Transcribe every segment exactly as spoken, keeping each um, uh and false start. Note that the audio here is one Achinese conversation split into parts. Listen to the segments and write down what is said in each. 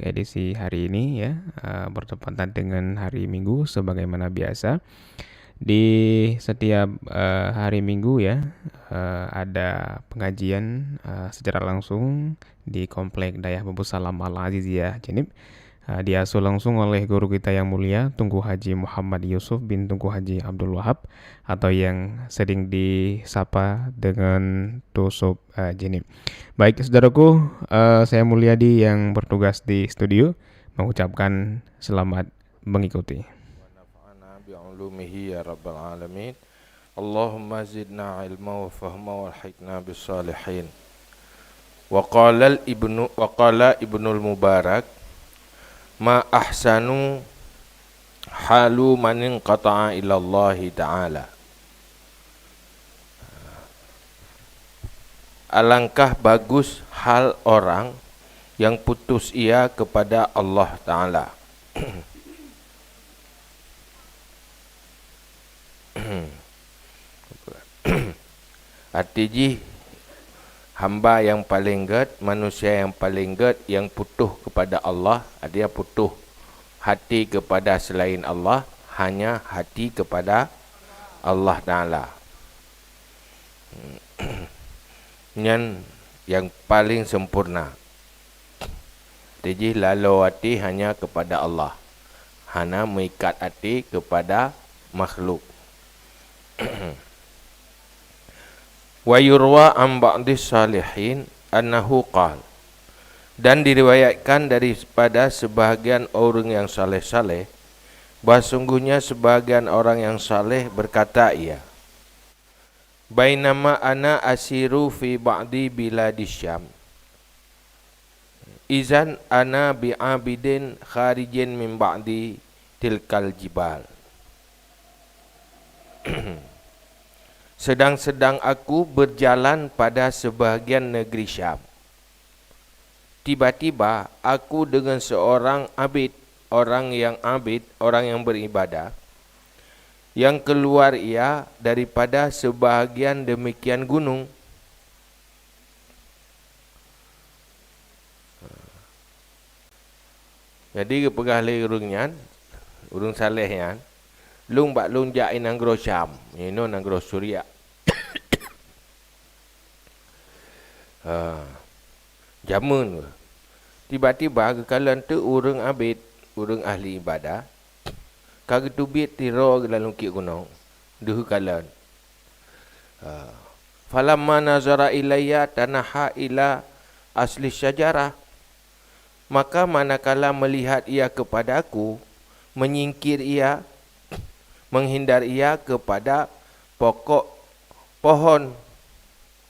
edisi hari ini ya, eh, bertepatan dengan hari Minggu sebagaimana biasa. Di setiap, eh, hari Minggu ya, eh, ada pengajian, eh, secara langsung di Komplek Dayah Babussalam Al-Aziziyah Jeunieb. Eh, diasuh langsung oleh guru kita yang mulia, Teungku Haji Muhammad Yusuf bin Teungku Haji Abdul Wahab, atau yang sering disapa dengan Tusop, eh, Jeunieb. Baik, saudaraku, eh, saya Mulyadi yang bertugas di studio mengucapkan selamat mengikuti. Wa nafa'ana bi ulumihi ya rabbal alamin. Allahumma zidna ilma wa fahma wa alhiqna bis salihin. Wa qala ibnu, wa qala Ibnul Mubarak, "Ma ahsanu halu man inqata'a ila Allahi ta'ala." Alangkah bagus hal orang yang putus ia kepada Allah Ta'ala. Arti jih, hamba yang paling gét, manusia yang paling gét yang putoh kepada Allah, artinya putoh hati kepada selain Allah, hanya hati kepada Allah Ta'ala. Nyan yang paling sempurna. Arti jih lalo até hanya kepada Allah, hana meuikat até kepada makhluk. Wa yurwa an ba'dis salihin annahu qal, dan diriwayatkan daripada sebahagian ureuëng yang saleh-saleh, bahwa sungguhnya sebahagian orang yang saleh berkata ia, "Bainama ana asiru fi ba'di biladi Syam, izan ana bi'abidin kharijin min ba'di tilkal jibal." Sedang-sedang aku berjalan pada sebahagian negeri Syam. Tiba-tiba aku dengan seorang abid, orang yang abid, orang yang beribadah, yang keluar ia daripada sebahagian demikian gunung. Jadi geupeugah lé ureuëng nyan, ureuëng saleh nyan, "Lôn bak lôn jak i nanggroe Syam, inoe nanggroe Suria." Ha, jameun geuh. Tiba-tiba geukalon teuk ureuëng abid, ureuëng ahli ibadah, ka geuteubiet sidroe geuh lam lungkiek gunong, deuh geukalon. Ha. Falamma nazara ilayya tanaha ila asli syajarah. Maka manakala melihat ia kepada aku, menyingkir ia, menghindar ia kepada pokok pohon,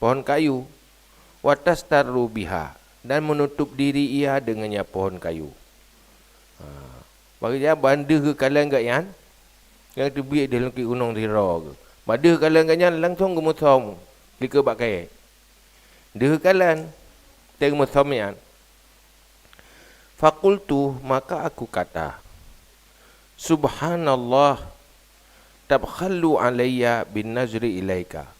pohon kayu, watastarru biha, dan menutup diri ia dengannya pohon kayu. Ha. Bagi dia bandeuh geukalon geuh nyan, nyang teubiet di lungkiek gunong sidroe geuh. Bandeuh geukalon geuh nyan langsong geumeusom likot bak kayée. Deuh geukalon, teuma meusom nyan. Faqultu, maka aku kata, "Subhanallah, tabkhalu alayya bin nazri ilaika."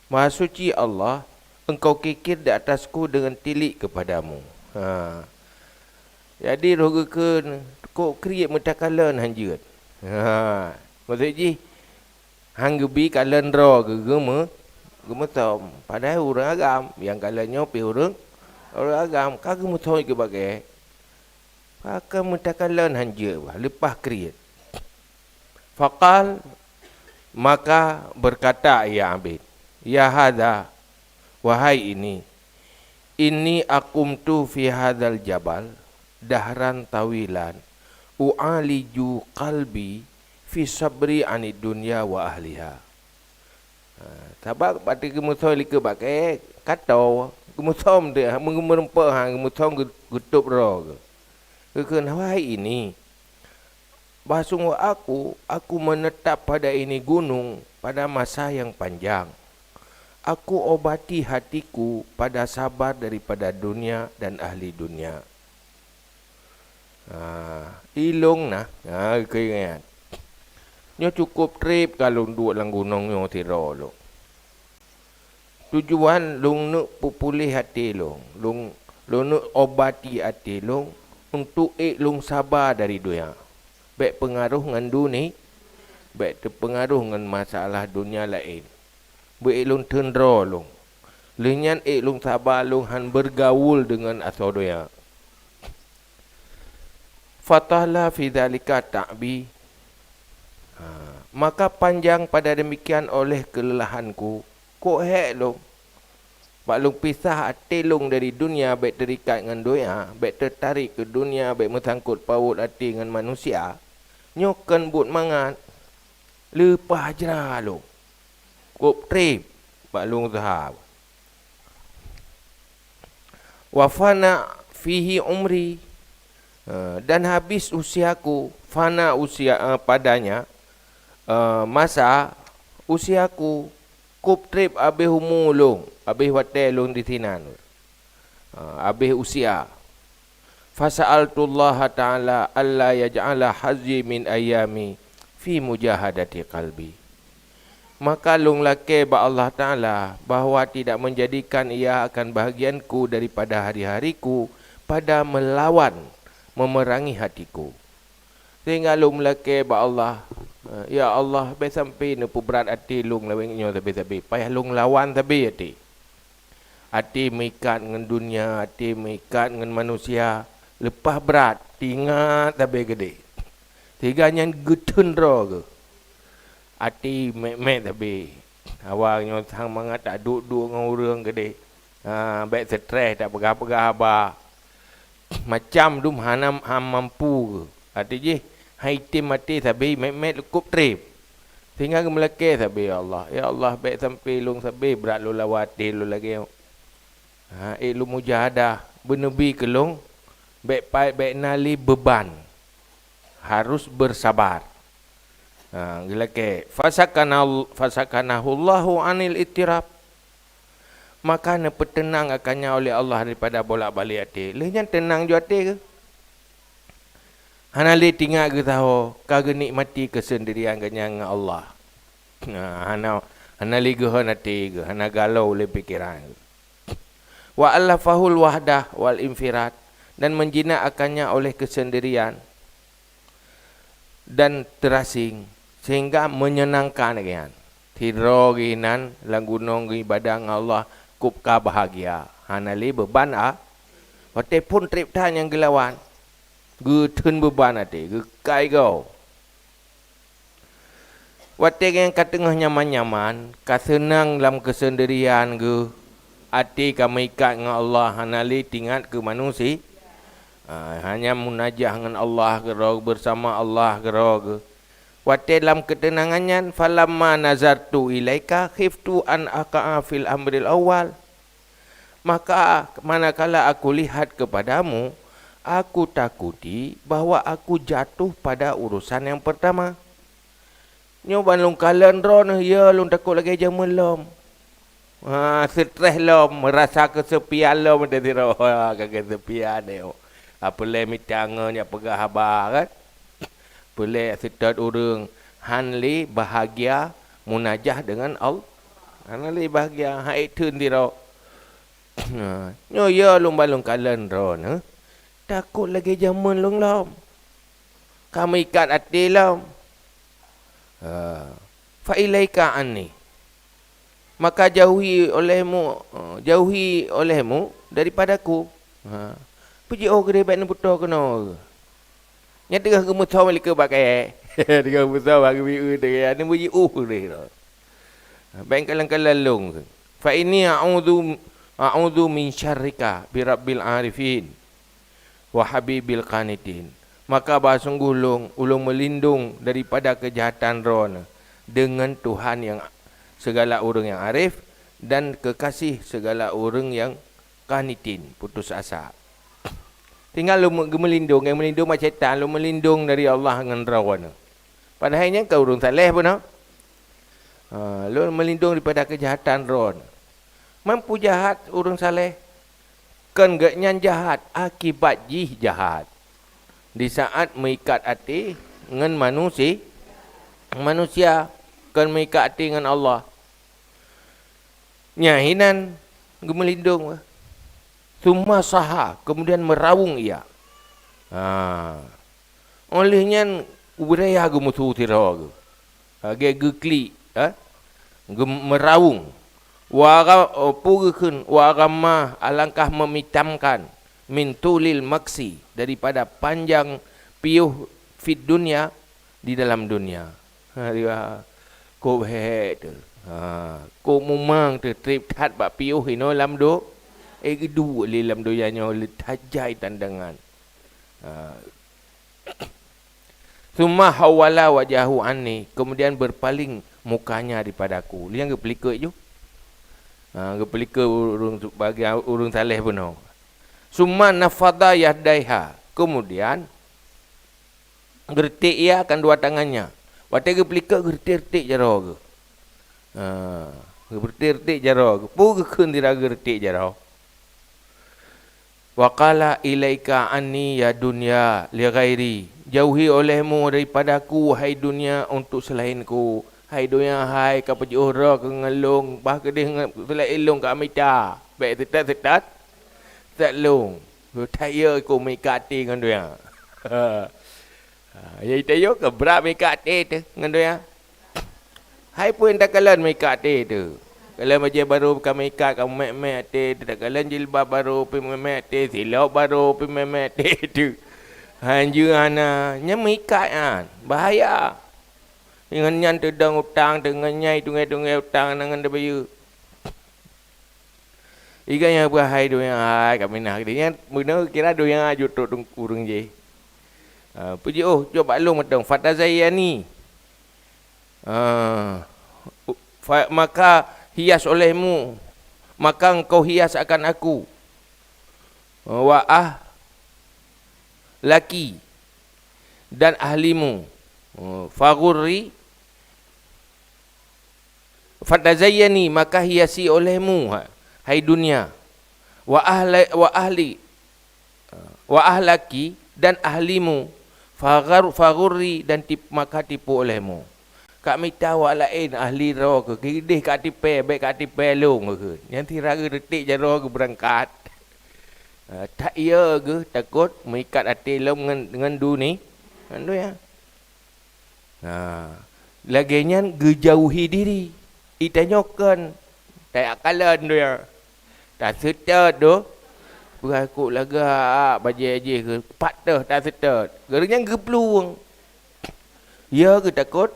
Maha suci Allah, Engkau kikir di atasku dengan tilik kepadamu. Ha. Jadi roh geukheun, kok kriet meutakalon hanjeuet. Ha. Maksud jih, han geubi kalon droe geuh geumeu-, geumeusom. Padahai ureuëng agam, nyang kalon nyoe pih ureuëng, ureuëng agam, ka geumeusom keu bagée. Pakon meutakalon hanjeuet bah, leupah kriet. Faqal, maka berkata ia abid, "Ya hadza, wahai ini, inni aqumtu fi hadzal jabal dahran tawilan, u'aliju qalbi fi sabri anid dunya wa ahliha." Ha, sabab bak geumeusom likot bak kayée, ka toe, geumeusom teuh, meureumpok ha, geumeusom geu-, geutôb droe geuh. Geukheun, "Wahai ini, bah sungguh aku, aku menetap pada ini gunung pada masa yang panjang. Aku obati hatiku pada sabar daripada dunia dan ahli dunia." Ha, ilong nah, ha, keuingat. Nyoe cukôp treb ka lôn duek lam gunong nyoe sidroe lôn. Tujuan lôn neuk peupuléh até lôn, lôn, lôn neuk obati até lôn, untuk ék lôn saba dari donya. Bék peungaroh ngon duni, bék teupeungaroh ngon masalah donya laén. Beu ék lôn teundroe lôn. Lheueh nyan ék lôn saba lôn hán beurgaul deungon asoe donya. Fatala fi dzalika ta'bi. Ha, maka panjang pada demikian oleh kelelahanku, kok hék lôn. Bak lôn pisah até lôn dari dunia, bék teurikat ngon dunia, bék teutarék keu dunia, bék meusangkot pawot até ngon manusia. Nyoe kon buet mangat, leupah jra lôn. Kop treb bak lôn useuha. Wa fana fihi umri, eh, dan habis usiaku, fana usia, eh, padanya, eh, masa usiaku, kop treb abéh umu lôn, abéh watée lôn disinan, eh, abéh usia. Fasa'altullaha ta'ala alla yaj'ala hazzi min ayyami fi mujahadati qalbi. Maka lôn lakée bak Allah Ta'ala bahwa tidak menjadikan Ia akan bahagianku daripada hari-hariku pada melawan, memerangi hatiku. Sehingga lôn meulakée bak Allah, "Ya Allah, bék sampai neupeubrat até lôn lawét nyoe sabe-sabe, payah lôn lawan sabe até." Até meuikat ngon dunia, até meuikat ngon manusia, leupah brat, teuingat sabe geude. Sehingga nyan geuteundroe geuh. Até mét-mét sabe. Awak nyoe sang mangat taduek-duek ngon ureuëng geude. Ha, bék stress, tapeugah-peugah haba. Macam dum hana, hana mampu geuh. Até jih, hai tem até sabe mét-mét leukop treb. Sehingga geumeulakée sabe, "Ya Allah, ya Allah, bék sampai lôn sabe brat lôn lawan até lôn lagée nyoe." Ha, ék lôn mujahadah, beuneubi keu lôn, bék pai-, bék na lé beuban. Harus beursabar. Ha, geulakée, fasakanal-, fasakanahullahu anil ittirab. Maka neupeuteunang akannya oleh Allah daripada bolak-balik até. Lheueh nyan teunang ju até geuh. Hana lé teuingat geusahoe ka geunikmati keusendirian geuhnyan ngon Allah. Nah, hana, hana lé geuhon até geuh, hana galau lé pikeran geuh. Wa allafahul wahdah wal infirad, dan menjinak akannya oleh keusendirian dan terasing, sehingga menyenangkan geuhnyan. Sidroe geuh inan lam gunong geuibadah ngon Allah, kop ka bahagia, hana lé beuban a. Watée phon treb that nyang geulawan, geutheun beuban até, geukai goe. Watée nyang ka teungoh nyaman-nyaman, ka seunang lam keusendirian geuh, até ka meuikat ngon Allah, hana lé teuingat keu manusia. Ah, hanya munajah ngon Allah keudroe, beusama Allah keudroe geuh. Watée lam keuteunangan nyan, "Falamma nazartu ilaika khiftu an aqa'a fil amril awwal." Maka, manakala aku lihat kepadamu, aku takuti bahwa aku jatuh pada urusan yang pertama. Nyoe ban lôn kalon droeneuh, ya, lôn takot lagée jameun lom. Ha, stress lom, meurasa keusepian lom, teusidroe, ha, ka keusepian, ya. Apalagi mita ngon jak peugah haba, kan? Peulée seutôt ureuëng hán lé bahagia munajah deungon Allah. Hana lé bahagia, hai theun sidroe. Nyoe ya lôn ban lôn kalon droeneuh, takot lagée jameun lôn lom. Ka meuikat até lom. Ha. Fa ilaika anni. Maka jauhi olehmu, jauhi olehmu daripadaku. Ha. Peujiôh geude bék neupeutoe keunoe. Nyan teungoh geumeusoe malaikat bak kayée. Teungoh geumeusoe bak geumieu teungoh, nyan beujiôh geude. Bék kalon-kalon lôn. Fa inni a'udzu, a'udzu min syarrika bi rabbil arifin wa habibil qanitin. Maka bah sunggoh lôn, ulôn meulindong daripada keujahatan droeneuh deungon Tuhan nyang segala ureuëng nyang arif dan keukasih segala ureuëng nyang qanitin, putus asa. Tinggai lôn meu-, geumeulindong, nyang meulindong bak syaitan, lôn meulindong dari Allah ngon droeneuh. Padahai nyan ka ureuëng saleh bunoe. Ha, lôn meulindong daripada keujahatan droeneuh. Mampu jahat ureuëng saleh? Kon geuhnyan jahat, akibat jih jahat. Di saat meuikat até ngon manusi-, manusia, kon meuikat até ngon Allah. Nyan hinan geumeulindong. Tsumma saha, kemudian meurawong ia. Ha. Óh lheueh nyan, ubé raya geumeusu sidroe geuh. Lagée geuklik, ha? Geumeuraung. Wa agha-, peue geukheun, wa aghamma, alangkah meumitamkan, min tulil maksi, daripada panjang piôh fid dunya, di dalam dunia. Ha, dia, kok hék teuh. Ha, kok mumang teuh treb that bak piôh inoe lam do-, eh, geuduek lé lam donya nyoe le that jai tandangan. Ha. Tsumma hawwala wajhahu anni, kemudian berpaling mukanya daripada aku. Lheueh nyan geupeulikot ju. Ha, geupeulikot ureuëng, bagi ureuëng saleh bunoe. Tsumma nafadha yadaiha, kemudian geuretek ia akan dua tangannya. Watée geupeulikot, geuretek-retek jaroe geuh. Ha, geuretek-retek jaroe geuh. Peue geukheun sidroe geuretek jaroe? Wa qala, "Ilaika anni ya dunya li ghairi." Jauhi olehmu daripada aku, wahai dunia, untuk selainku. Hai dunia, hai ka peujiôh droe keu ngon lôn, bah keudeh ngon seulaén lôn ka mita. Bék seutôt-seutôt that lôn. Seutôt yo ku meuikat até ngon dunia. Ha, ya ita yo keu brat meuikat até teuh ngon dunia. Hai pun takalon meuikat até teuh. Kalon bajée barô ka meuikat, ka meumék-mék até teuh, takalon jilbab barô pih meumék até, silop barô pih meumék até teuh. Hanjeuet hana, nyan meuikat nyan, bahaya. Ngon nyan teudong utang, teungoh nyai tunggai-tunggai utang ngon tabayeue. Iga nyang beuhai donya hai ka minah geude nyan, beuna kira donya jeuet trok ureuëng jih. Ha, peujiôh, cok bak lôn mantong, fatazayyani. Ha, fa-, maka hias olehmu, maka engkau hias akan aku. Wa ahlaki, dan ahlimu. Faghurri, fatazayyani, maka hiasi olehmu, ha-, hai dunia. Wa ahla-, wa ahli, wa ahlaki, dan ahlimu. Faghar-, faghurri, dan tip-, maka tipu olehmu. Ka mita awak laén ahli droe keuh, keudeh ka tipée, bék ka tipée lôn keuh. Nyan sidroe geuretek jaroe geuh beurangkat. Ha, that yo geuh takot meuikat até lom ngon, ngon duni-, ngon dunia. Ha, lagée nyan geujauhi diri. Itanyoe kon tayak kalon dunia. Taseutôt doh. Peugah kok lagak bajée jih geuh pat teuh taseutôt. Geureunyan geuplueng. Yo geuh takot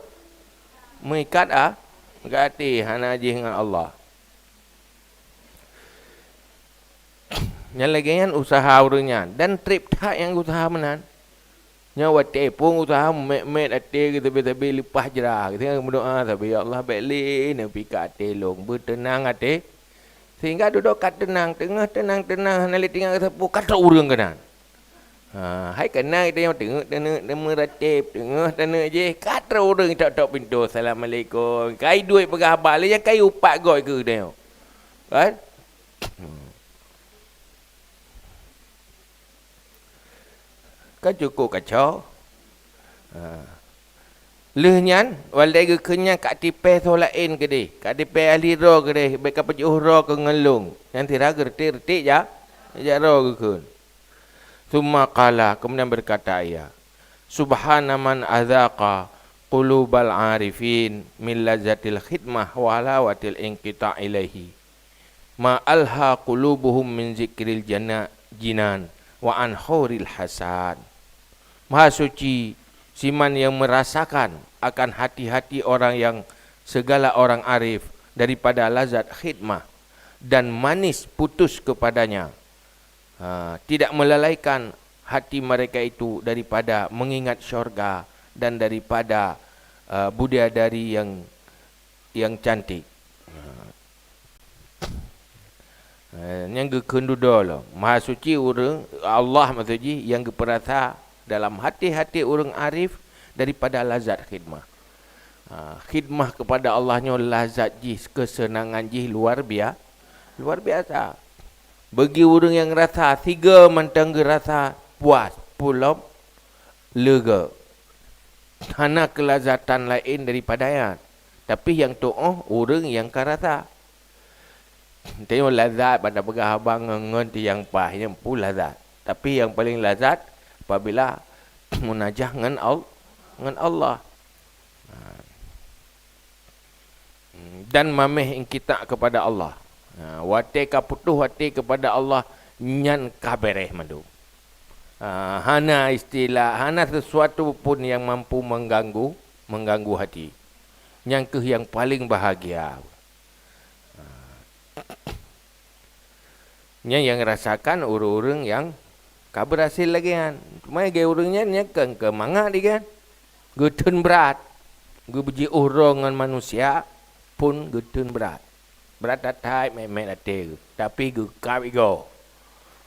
meuikat a-, meuikat até hana jih ngon Allah. Nyan lagée nyan useuha ureuëng nyan, dan treb that nyang useuha meunan. Nyoe watée phon useuha meumék-mék até geuh sabe-sabe leupah jrah, geutanyoe meudoá sabe, "Ya Allah, bék lé neupikat até lôn, beuteunang até." Sehingga dudoe ka teunang, teungoh teunang-teunang hana lé teuingat sapeue, ka trok ureuëng keunan. Ha, hai keunan geutanyoe teungoh taneuk, taneuk meuratéb, teungoh taneuk jih, ka trok ureuëng tok-tok pintoe, "Assalamualaikum." Kai duek peugah haba, lé nyang kai upat goe keu geutanyoe. Kan? Kan cukup kacau. Ha. Lheueh nyan, watée geukheun nyan ka tipée soe laén keudeh, ka tipée ahli droe keudeh, bék ka peujiôh droe keuh ngon lôn. Nyan sira geuretek-retek ja-, jaroe geukheun. Tsumma qala, kemudian berkata ia, "Subhana man adzaqa qulubal arifin min lazzatil khidmah wa halawatil inqita ilaihi." Ma alha qulubuhum min zikril jana-, jinan wa an huril hasan. Maha Suci, siman yang merasakan akan hati-hati orang yang segala orang arif daripada lazat khidmah dan manis putus kepadanya. Ha, tidak melalaikan hati mereka itu daripada mengingat syurga dan daripada, eh, bidadari yang, yang cantik. Ha. Eh, nyang geukheun dudoe lom. Maha Suci ureuëng, Allah maksud jih, nyang geupeurasa dalam hati-hati ureuëng arif daripada lazat khidmah. Ha, khidmah kepada Allah nyoe lazat jih, keuseunangan jih luar bia-, luar biasa. Bagi ureuëng nyang rasa, sigoe mantong geurasa puas, pulo, lega. Hana keulazatan laén daripada nyan. Tapi nyang tuoh ureuëng nyang ka rasa. Tanyoe lazat bak tapeugah haba ngon, ngon tiang paih, nyan pun lazat. Tapi nyang paleng lazat, apabila munajah ngon Al-, ngon Allah. Ha. Dan mameh inkitak kepada Allah. Ha, watée ka putôh até kepada Allah, nyan ka béréh mandum. Ha, hana istilah, hana sesuatu pun yang mampu mengganggu, mengganggu hati. Nyan keuh yang paling bahagia. Ha. Nyan nyang rasakan ureuëng-ureuëng nyang ka beurhasil lagée nyan. Teuma lagée ureuëng nyan, nyan kon keu mangat lagée nyan. Geutheun brat. Geujiôh droe ngon manusia pun geutheun brat. Brat that-that, mét-mét até geuh. Tapi geukab igoe.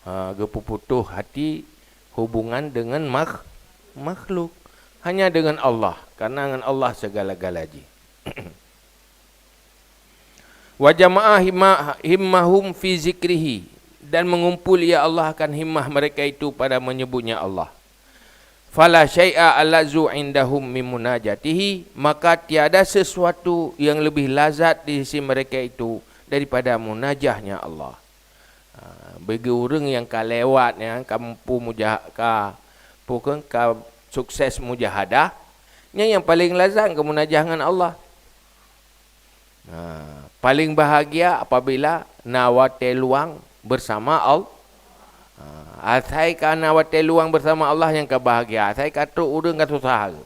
Ha, geupeuputôh hati hubungan deungon makh-, makhluk. Hanya deungon Allah. Karena ngon Allah segala-gala jih. Wa jama'a himma-, himmahum fi zikrihi, dan mengumpul, ya Allah, akan himmah mereka itu pada menyebutnya Allah. Fala syai'a alazzu indahum min munajatihi, maka tiada sesuatu yang lebih lazat di sisi mereka itu daripada munajahnya Allah. Ha, bagi ureuëng nyang ka lewat, nyang ka mampu mujah-, ka, pokon ka sukses mujahadah, nyan nyang paling lazat keu munajah ngon Allah. Ha, paling bahagia apabila na watée luwang bersama Al-, ha, asai ka na watée luwang bersama Allah nyang ka bahagia, asai ka trok ureuëng ka susah.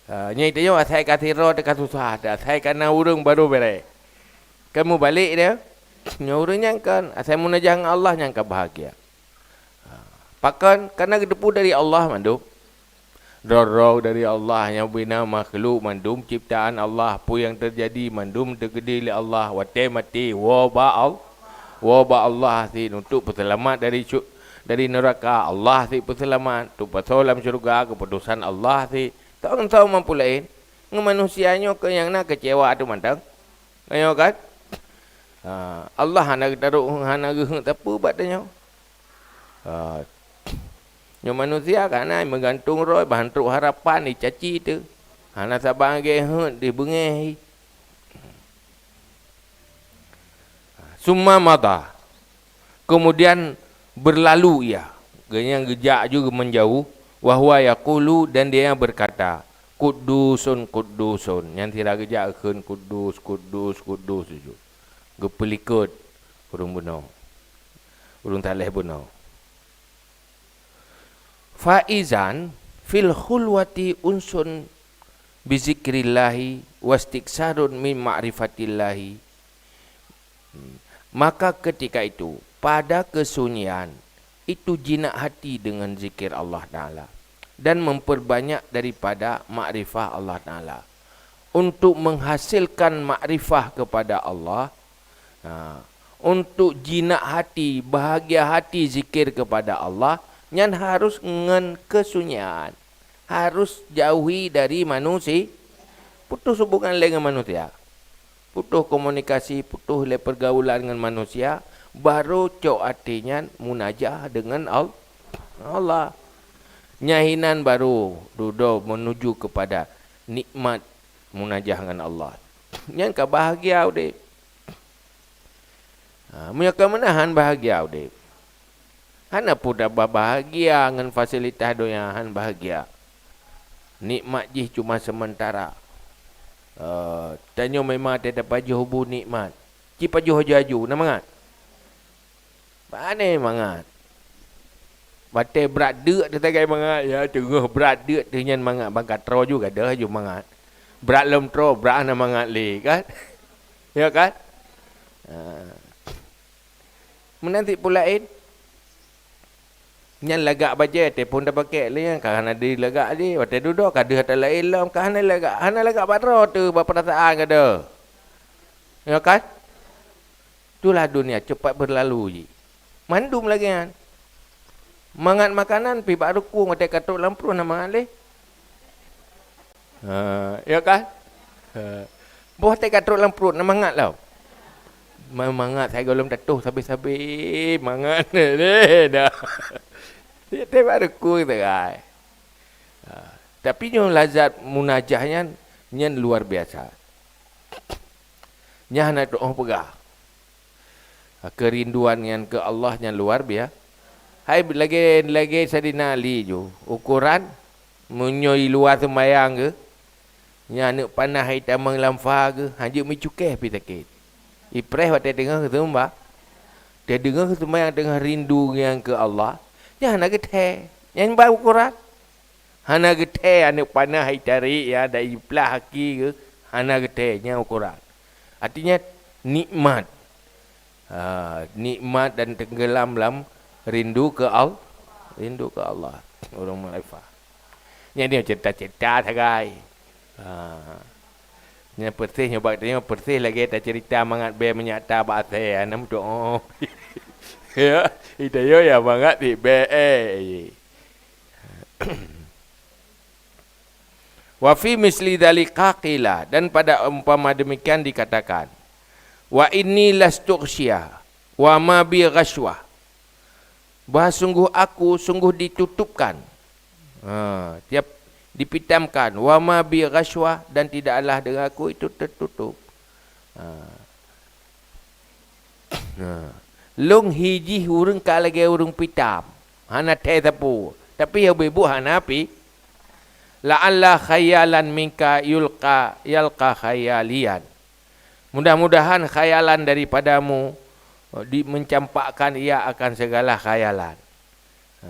Ha, nyan tanyoe asai ka sidroe teuka susah, asai ka na ureuëng baru béréh. Ka mubalek dia, nyoe ureuëng nyan kan asai munajah ngon Allah nyang ka bahagia. Ha, pakon? Karena geuteupeue dari Allah mandum. Droe-droe dari Allah nyang bina makhluk mandum ciptaan Allah, peue nyang teujadi mandum teukeudi lé Allah. Watée maté, woe bak Al-, woe bak Allah cit untuk peuseulamat dari syur-, dari neuraka, Allah cit peuseulamat, untuk pasoe lam syeuruga keuputosan Allah cit. Tong soe mampu laén, ngon manusia nyoe keuh nyang na keucewa tu mantong. Nyoe kan? Ha, Allah hana geutarok, hana geuheuet sapeue bak tanyoe. Ha, nyoe manusia ka na meugantung droe, bah trok harapan dicaci teuh. Hana saban geuheuet dibeungéh. Summa mada. Kemudian berlalu ia. Geuhnyan geujak ju geumeujaweueb. Wa huwa yaqulu, dan dia berkata, "Quddusun, quddusun." Nyan sira geujak kheun, "Quddus, quddus, quddus," ju. Geupeulikot ureuëng bunoe. Ureuëng saleh bunoe. Faizan fil khulwati unsun bizikrillahi wastiksarun min ma'rifatillahi. Maka ketika itu, pada kesunyian, itu jinak hati dengan zikir Allah Ta'ala dan memperbanyak daripada makrifah Allah Ta'ala. Untuk menghasilkan makrifah kepada Allah, ha, untuk jinak hati, bahagia hati zikir kepada Allah, nyan harus ngon kesunyian. Harus jauhi dari manusi-, putus hubungan lé ngon manusia. Putus komunikasi, putus lé pergaulan ngon manusia, baru cok até nyan munajah deungon Al-, Allah. Nyan hinan baru dudoe menuju kepada nikmat munajah ngon Allah. Nyan ka bahagia udeb. Ha, meunyoe ka meunan, han bahagia udeb. Hana peue tabah bahagia ngon fasilitas donya, han bahagia. Nikmat jih cuma sementara. Eh, tanyoe memang teuka pajoh bu nikmat. Ci pajoh aju-aju, na mangat? Pane mangat? Watée brat deuk teuh sagai mangat, ya, teungoh brat deuk teuh nyan mangat, ban ka troe ju gadôh ju mangat. Brat lom troe, brat hana mangat lé, kan? Ya, kan? Ha. Meunan cit peue laén. Nyan lagak bajée, teupon tapakée lé nyan, ka hana dilagak lé. Watée dudoe ka deuh ata laén lom, ka hana lagak, hana lagak bak droe teuh, bak peurasaan gadôh. Ya kan? Itulah dunia cepat berlalu jih. Mandum lagée nyan. Mangat makanan pih bak rukung watée ka trok lam pruet na mangat lé. Ha, ya kan? Ha. Boh watée ka trok lam pruet na mangat lom. Ma-, mangat sai gohlom tatoh sabe-sabe mangat lé dah. Tiep-tiep bak rukung sagai. Ha, tapi nyoe lazat munajah nyan, nyan luar biasa. Nyan hana teuoh peugah. Ha, keurinduan nyan keu Allah nyan luar bia-, Hai lagèe, lagèe Saidina Ali ju, ukoran meunyoe i luwa seumayang geuh, nyan aneuk panah itamong lam fa geuh, hanjeuet meucukèh pih sakét. Ipreh watèe teungoh seumayang. Teudeungoe seumayang teungoh rindu nyan keu Allah, nyan hana geuthèe. Nyan ba ukoran. Hana geuthèe aneuk panah itarek ya, dan iplah aki geuh, hana geuthèe, nyan ukoran. Artinya, nikmat. Ha, nikmat dan tenggelam lam rindu ke Al-, rindu ke Allah. Ureueng makrifah. Nyan dia cerita-cerita sagai. Ha. Nyan persis nyoe bak tanyoe, persis lagèe tacerita mangat bèe meunyak ta bak asèe, hana meutuoh. Ya, ita yo ya mangat di bèe, eh. Wa fi misli dzalika qila, dan pada umpama demikian dikatakan, "Wa inni lastughsya, wa ma bi ghasywah." Bahwa sungguh aku sungguh ditutupkan. Ha, tiap dipitamkan, "Wa ma bi ghasywah," dan tidaklah dengan aku itu tertutup. Ha. Nah, lôn hi jih ureueng ka lagèe ureueng pitam, hana thèe sapeue, tapi nyang beubuet hana pi. La'alla khayalan minka yulqa, yalqa khayalian. Mudah-mudahan khayalan daripadamu, eh, di, mencampakkan ia akan segala khayalan. Ha,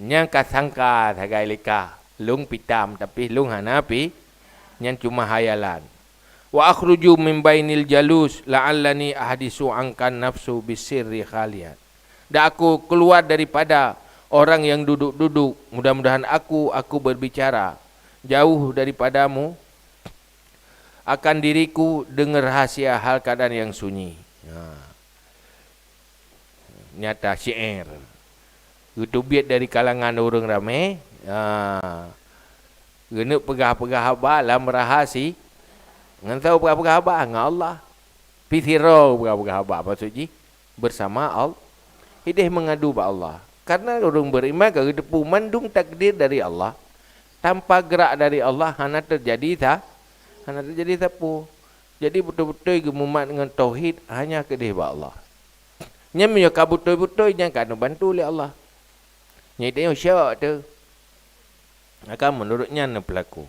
nyang ka sangka sagai lé kah, lôn pitam, tapi lôn hana pi, nyan cuma hayalan. "Wa akhruju min bainil jalus, la'allani ahdisu angkan nafsu bisirri khalian." Dan aku keluar daripada orang yang duduk-duduk, mudah-mudahan aku, aku berbicara jauh daripadamu akan diriku dengan rahasia hal keadaan yang sunyi. Ha. Nyata syair. Geuteubiet dari kalangan ureueng ramé, ha, geuneuk peugah-peugah haba lam rahasi. Ngon soe peugah-peugah haba? Ngon Allah. Pi sidroe peugah-peugah haba, maksud jih bersama Allah. Idéh mengadu bak Allah. Karena ureueng beriman ka geuteupeue mandum takdir dari Allah. Tanpa gerak dari Allah hana terjadi sa-, hana terjadi sapeue. Jadi beutôi-beutôi geumumat ngon tauhid hanya keudéh bak Allah. Nyan meunyoe ka beutôi-beutôi, nyan ka neubantu lé Allah. Nyan tanyoe syok teuh. Maka meunurot nyan neupeulaku.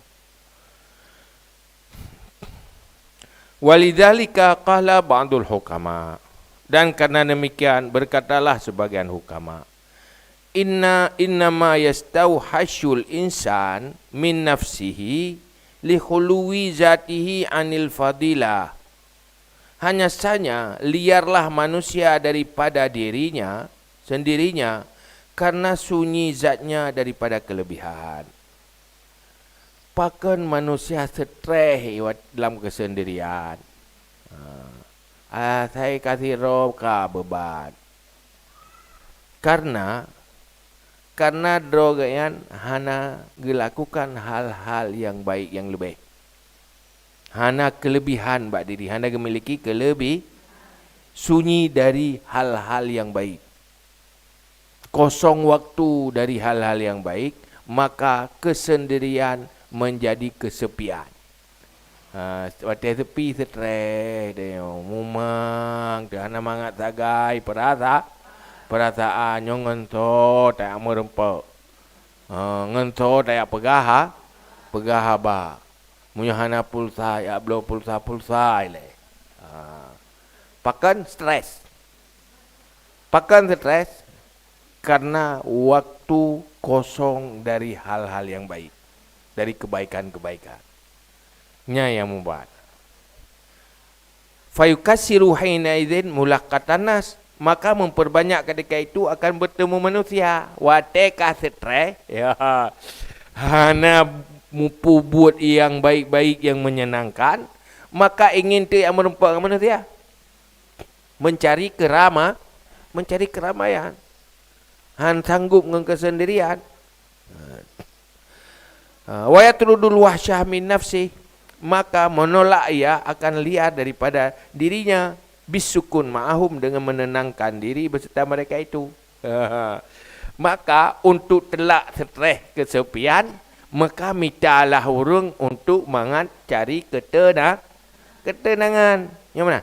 Walidzalika qala ba'dul hukama. Dan karena demikian berkatalah sebagian hukama, "Inna, innama yastauhasyul insan min nafsihi li khuluwi zatihi anil fadilah." Hanya saja liarlah manusia daripada dirinya sendirinya karena sunyi zatnya daripada kelebihan. Pakon manusia stres iwat-, dalam kesendirian? Ha. Asai ka sidroe ka beuban. Karena, karena droe geuh nyan hana geulakukan hal-hal nyang baik nyang leubeh. Hana kelebihan bak diri, hana geumiliki kelebi-, sunyi dari hal-hal nyang baik. Kosong waktu dari hal-hal nyang baik, maka kesendirian menjadi kesepian. Ha, watèe sepi, stres, mumang, teuh hana mangat sagai, peurasa-, peurasaan nyoe ngon soe tajak meurumpok. Ha, ngon soe tajak peugah ha-, peugah haba. Meunyoe hana pulsa, jak bloe pulsa-pulsa ilèe. Ha. Pakon stres? Pakon stres? Karena waktu kosong dari hal-hal yang baik, dari kebaikan-kebaikan. Nyan nyang mubat. Fayukatsiru hina idzin mulaqatan nas, maka memperbanyak ketika itu akan bertemu manusia. Watèe ka stres, ya, hana mupeubuet nyang baik-baik, nyang menyenangkan, maka ingin teuh jak meurumpok ngon manusia. Mencari kerama-, mencari keramaian. Han sanggup ngon kesendirian. Ha, wa yatrudul wahsyah min nafsih, maka menolak ia akan liar daripada dirinya, bisukun ma'ahum, dengan menenangkan diri beserta mereka itu. Maka untuk telak stres kesepian, maka mitalah ureueng untuk mangat cari ketena-, ketenangan. Nyang mana?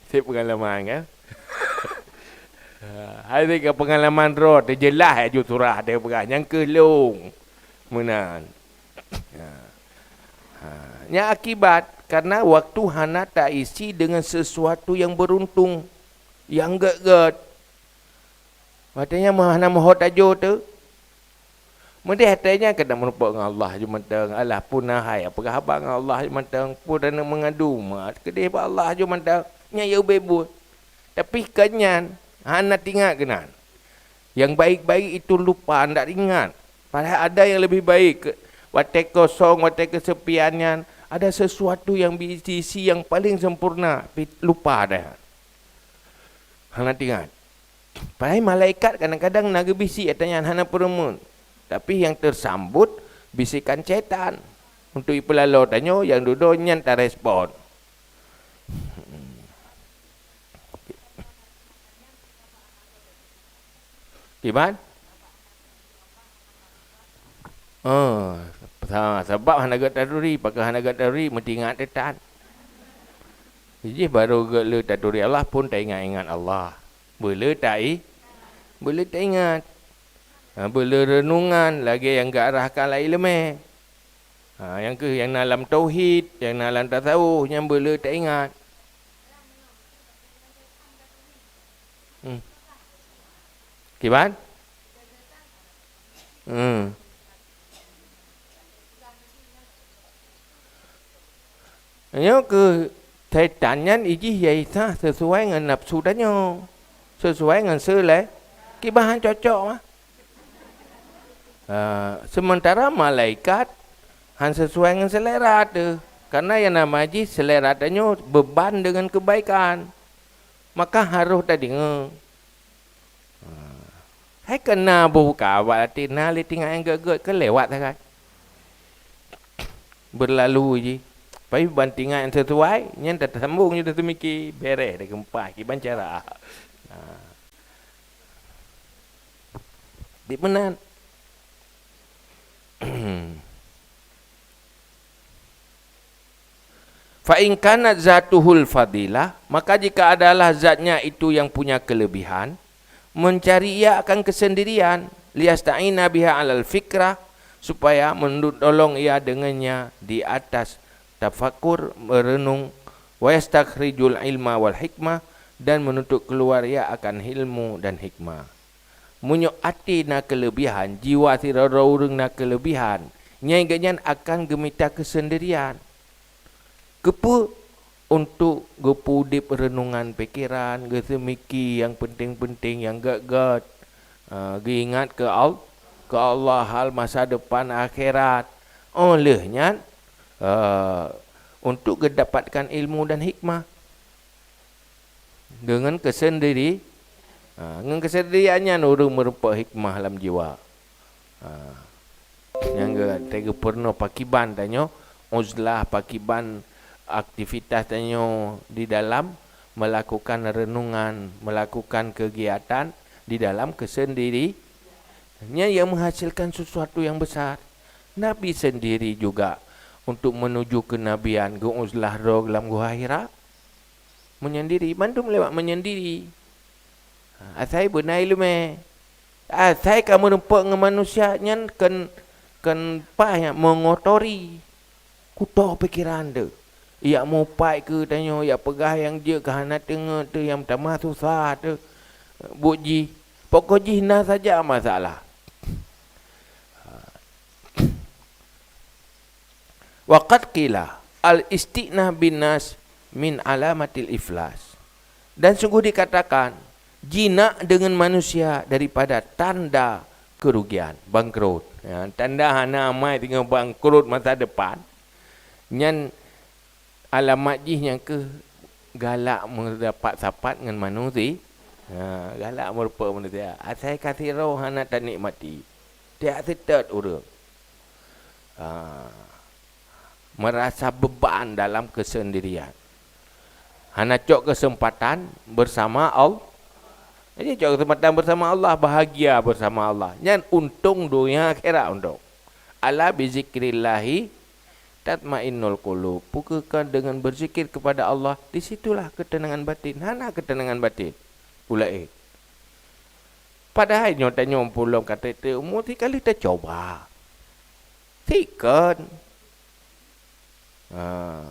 Seb pengalaman, kan? Ha, hai ka peungalaman droe teujeulaih aju surah teupeugah nyang keuh lôn. Meunan. Ha. Ha. Nyan akibat karena waktu hana taisi dengan sesuatu yang beruntung, yang gét-gét. Watée nyan meuh-, hana meuho tajo teu. Meudeh watée nyan keuneuk meurumpok ngon Allah ju mantong. Alah pun na hai peugah haba ngon Allah ju mantong. Pun taneuk meungadu ma keudeh bak Allah ju mantong. Nyan ya ubé buet. Tapi kan nyan hana tingat keunan. Yang baik-baik itu lupa, ndak ingat. Padahal ada yang lebih baik. Watée kosong, watée kesepian nyan, ada sesuatu yang bisa isi yang paling sempurna, tapi lupa dah. Hana tingat. Padahai malaikat kadang-kadang na geubisi ata nyan hana peureumeun. Tapi nyang teusambot bisikan syaitan. Untuk ipeulaloe tanyoe nyang dudoe nyan tarespon. Kiban? Oh, sa-, sabab hana gét taturi, pakon hana gét taturi, meutingat teuh tan. Jih barô gét le taturi Allah pun taingat-ingat Allah. Beule tai-, beule taingat. Ha, beule reunungan lagée nyang geuarahkan lé ileumé. Ha, nyang keuh nyang na lam tauhid, nyang na lam tasawuf, nyang beule taingat. Hmm. Kiban? Hmm. Nyoe keuh setan nyan ijih ya isa sesuai ngon nafsu tanyoe, sesuai ngon seulé-, kiban han cocok mah. Ah, sementara malaikat han sesuai ngon selera teuh, karena nyang nama jih selera tanyoe beban dengan kebaikan, maka harôh tadeungoe. Ha. Hai keu na buka bak até na lé tinggai nyang gét-gét keu lewat sagai. Beurlalu jih. Pai ban tinggai nyang sisuai, nyan tasambong jih teumiki, bereh dah geumpa kiban cara. Ha. Di meunan. Fa in kanat zatuhul fadilah, maka jika adalah zatnya itu yang punya kelebihan, mencari ia akan kesendirian, liyasta'ina biha alal fikrah, supaya menuntut tolong ia dengannya di atas tafakur, merenung, wa yastakhrijul ilma wal hikmah, dan menuntut keluar ia akan ilmu dan hikmah. Meunyoe até na keuleubihan, jiwa sidroe-droe ureuëng na keuleubihan, nyan geuhnyan akan geumita keusendirian. Keupeue? Untuk geupeu udeb reunongan pikeran, geuseumiki nyang peunteng-peunteng, nyang gét-gét, eh, geuingat keu Al-, keu Allah, hal masa depan akhirat. Óh lheueh nyan, eh, untuk geudapatkan ilmu dan hikmah. Deungon keusendiri-, ha, ngon keusendirian nyan ureuëng meurumpok hikmah lam jiwa. Ha. Nyang geu-, teugeupeurunoe pakiban tanyoe, uzlah pakiban aktivitas tanyoe di dalam melakukan renungan, melakukan kegiatan di dalam keusendiri-, nyan yang menghasilkan sesuatu yang besar. Nabi sendiri juga untuk menuju kenabian geu-uzlah droe lam Guha Hira. Menyendiri, mandum lewat menyendiri. Ha, asai beuna iéleumé. Asai ka meurumpok ngon manusia nyan kon, kon paih nyang mengotori. Kuto pikiran teuh. Yak mupat keu tanyoe, yak peugah nyang jeuet keu hana teungeut teuh, nyang tamah susah teuh. Buet jih, pokok jih na saja masalah. Wa qad qila, al-istighna bin nas min alamatil iflas. Dan sungguh dikatakan, jinak deungon manusia daripada tanda kerugian, bangkrut. Ya, tanda hana amai teungoh bangkrut masa depan, nyan alamat jih nyang keuh galak meusapat-sapat ngon manusia. Ha, galak meurumpok manusia. Asai ka sidroe hana tanikmati. Tiak seutôt ureuëng. Ha, merasa beban dalam keusendirian. Hana cok keuseumpatan beusama Allah. Jadi cok keuseumpatan beusama Allah, bahagia beusama Allah. Nyan untông donya akhirat untông. Ala bizikrillahi tatmainnul qulub. Pukeuka deungon beuzikir keupada Allah, di situlah keuteunangan batin. Hana keuteunangan batin. Ulaék. Padahai nyoe tanyoe pulom ka treb-treb umu, sikali tacoba. Sikon. Ha.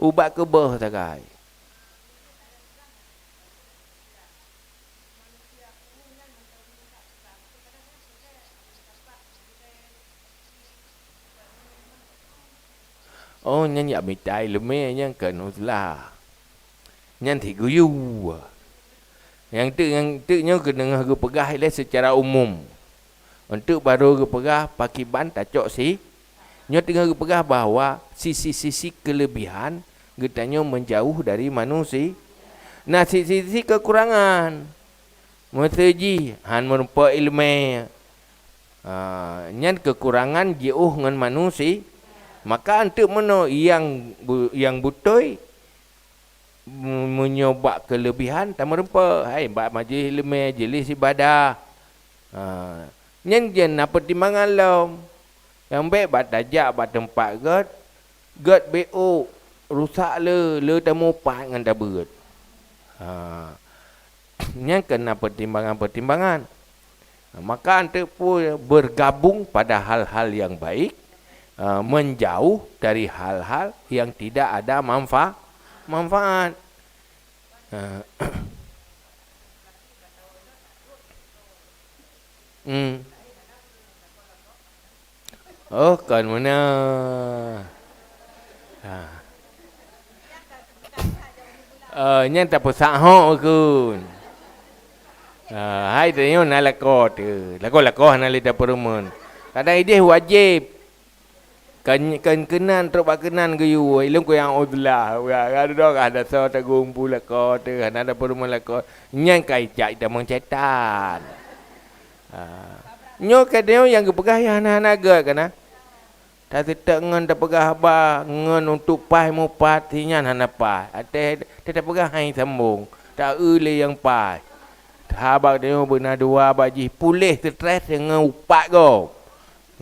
Ubat keubeuh sagai. Oh, nyan jak mita iéleumé nyang keu uzlah. Nyan sit geuyue. Nyang teuk, nyang teuk nyoe keuneuk geupeugah ilée seucara umum. Eunteuk barô geupeugah pakiban tacok si. Nyoe teungoh geupeugah bahwa sisi-sisi keulebihan geutanyoe meujauh dari manusi-, na sisi-sisi keukurangan. Meuseujih han meurumpok iéleumé. Ha, nyan keukurangan jiôh ngon manusi-, maka eunteuk meunoe nyang bu-, nyang beutôi, me-, meunyoe bak keulebihan tameurumpok, hai bak majelis iéleumé, majelis ibadah. Ha, nyan jeuet na peutimbangan lom. Nyang bék bak tajak bak teumpat gét, gét bék ôk, rusak le, le tamupat ngon tabeuet. Ha. Nyan keuh na peutimbangan-peutimbangan. Maka eunteuk peue bergabung pada hal-hal yang baik, eh, menjauh dari hal-hal yang tidak ada manfa-, manfaat. Eh, hmm. Oh, kon meunan. Ha. Eh, nyan tapeusak hok kheun. Eh, hai tanyoe na lakoe teuh. Lakoe-lakoe hana lé tapeurumeun. Kadang ideh wajéb. Kan, kan keunan, trok bak keunan geuyue. Ilôn kuyang uzlah. Ka, ka dudoe ka hana soe tagumpu lakoe teuh. Hana tapeurumeun lakoe. Nyan ka ijak itamong setan. Ha. Nyoe kadang nyang geupeugah nyang hana-hana gét kana. Taseutôt ngon tapeugah haba ngon untuk paih mupat, si nyan hana paih. Até tapeugah hai sambong, ta-eu lé nyang paih. Haba tanyoe beuna dua bak jih puléh stres ngon upat gob,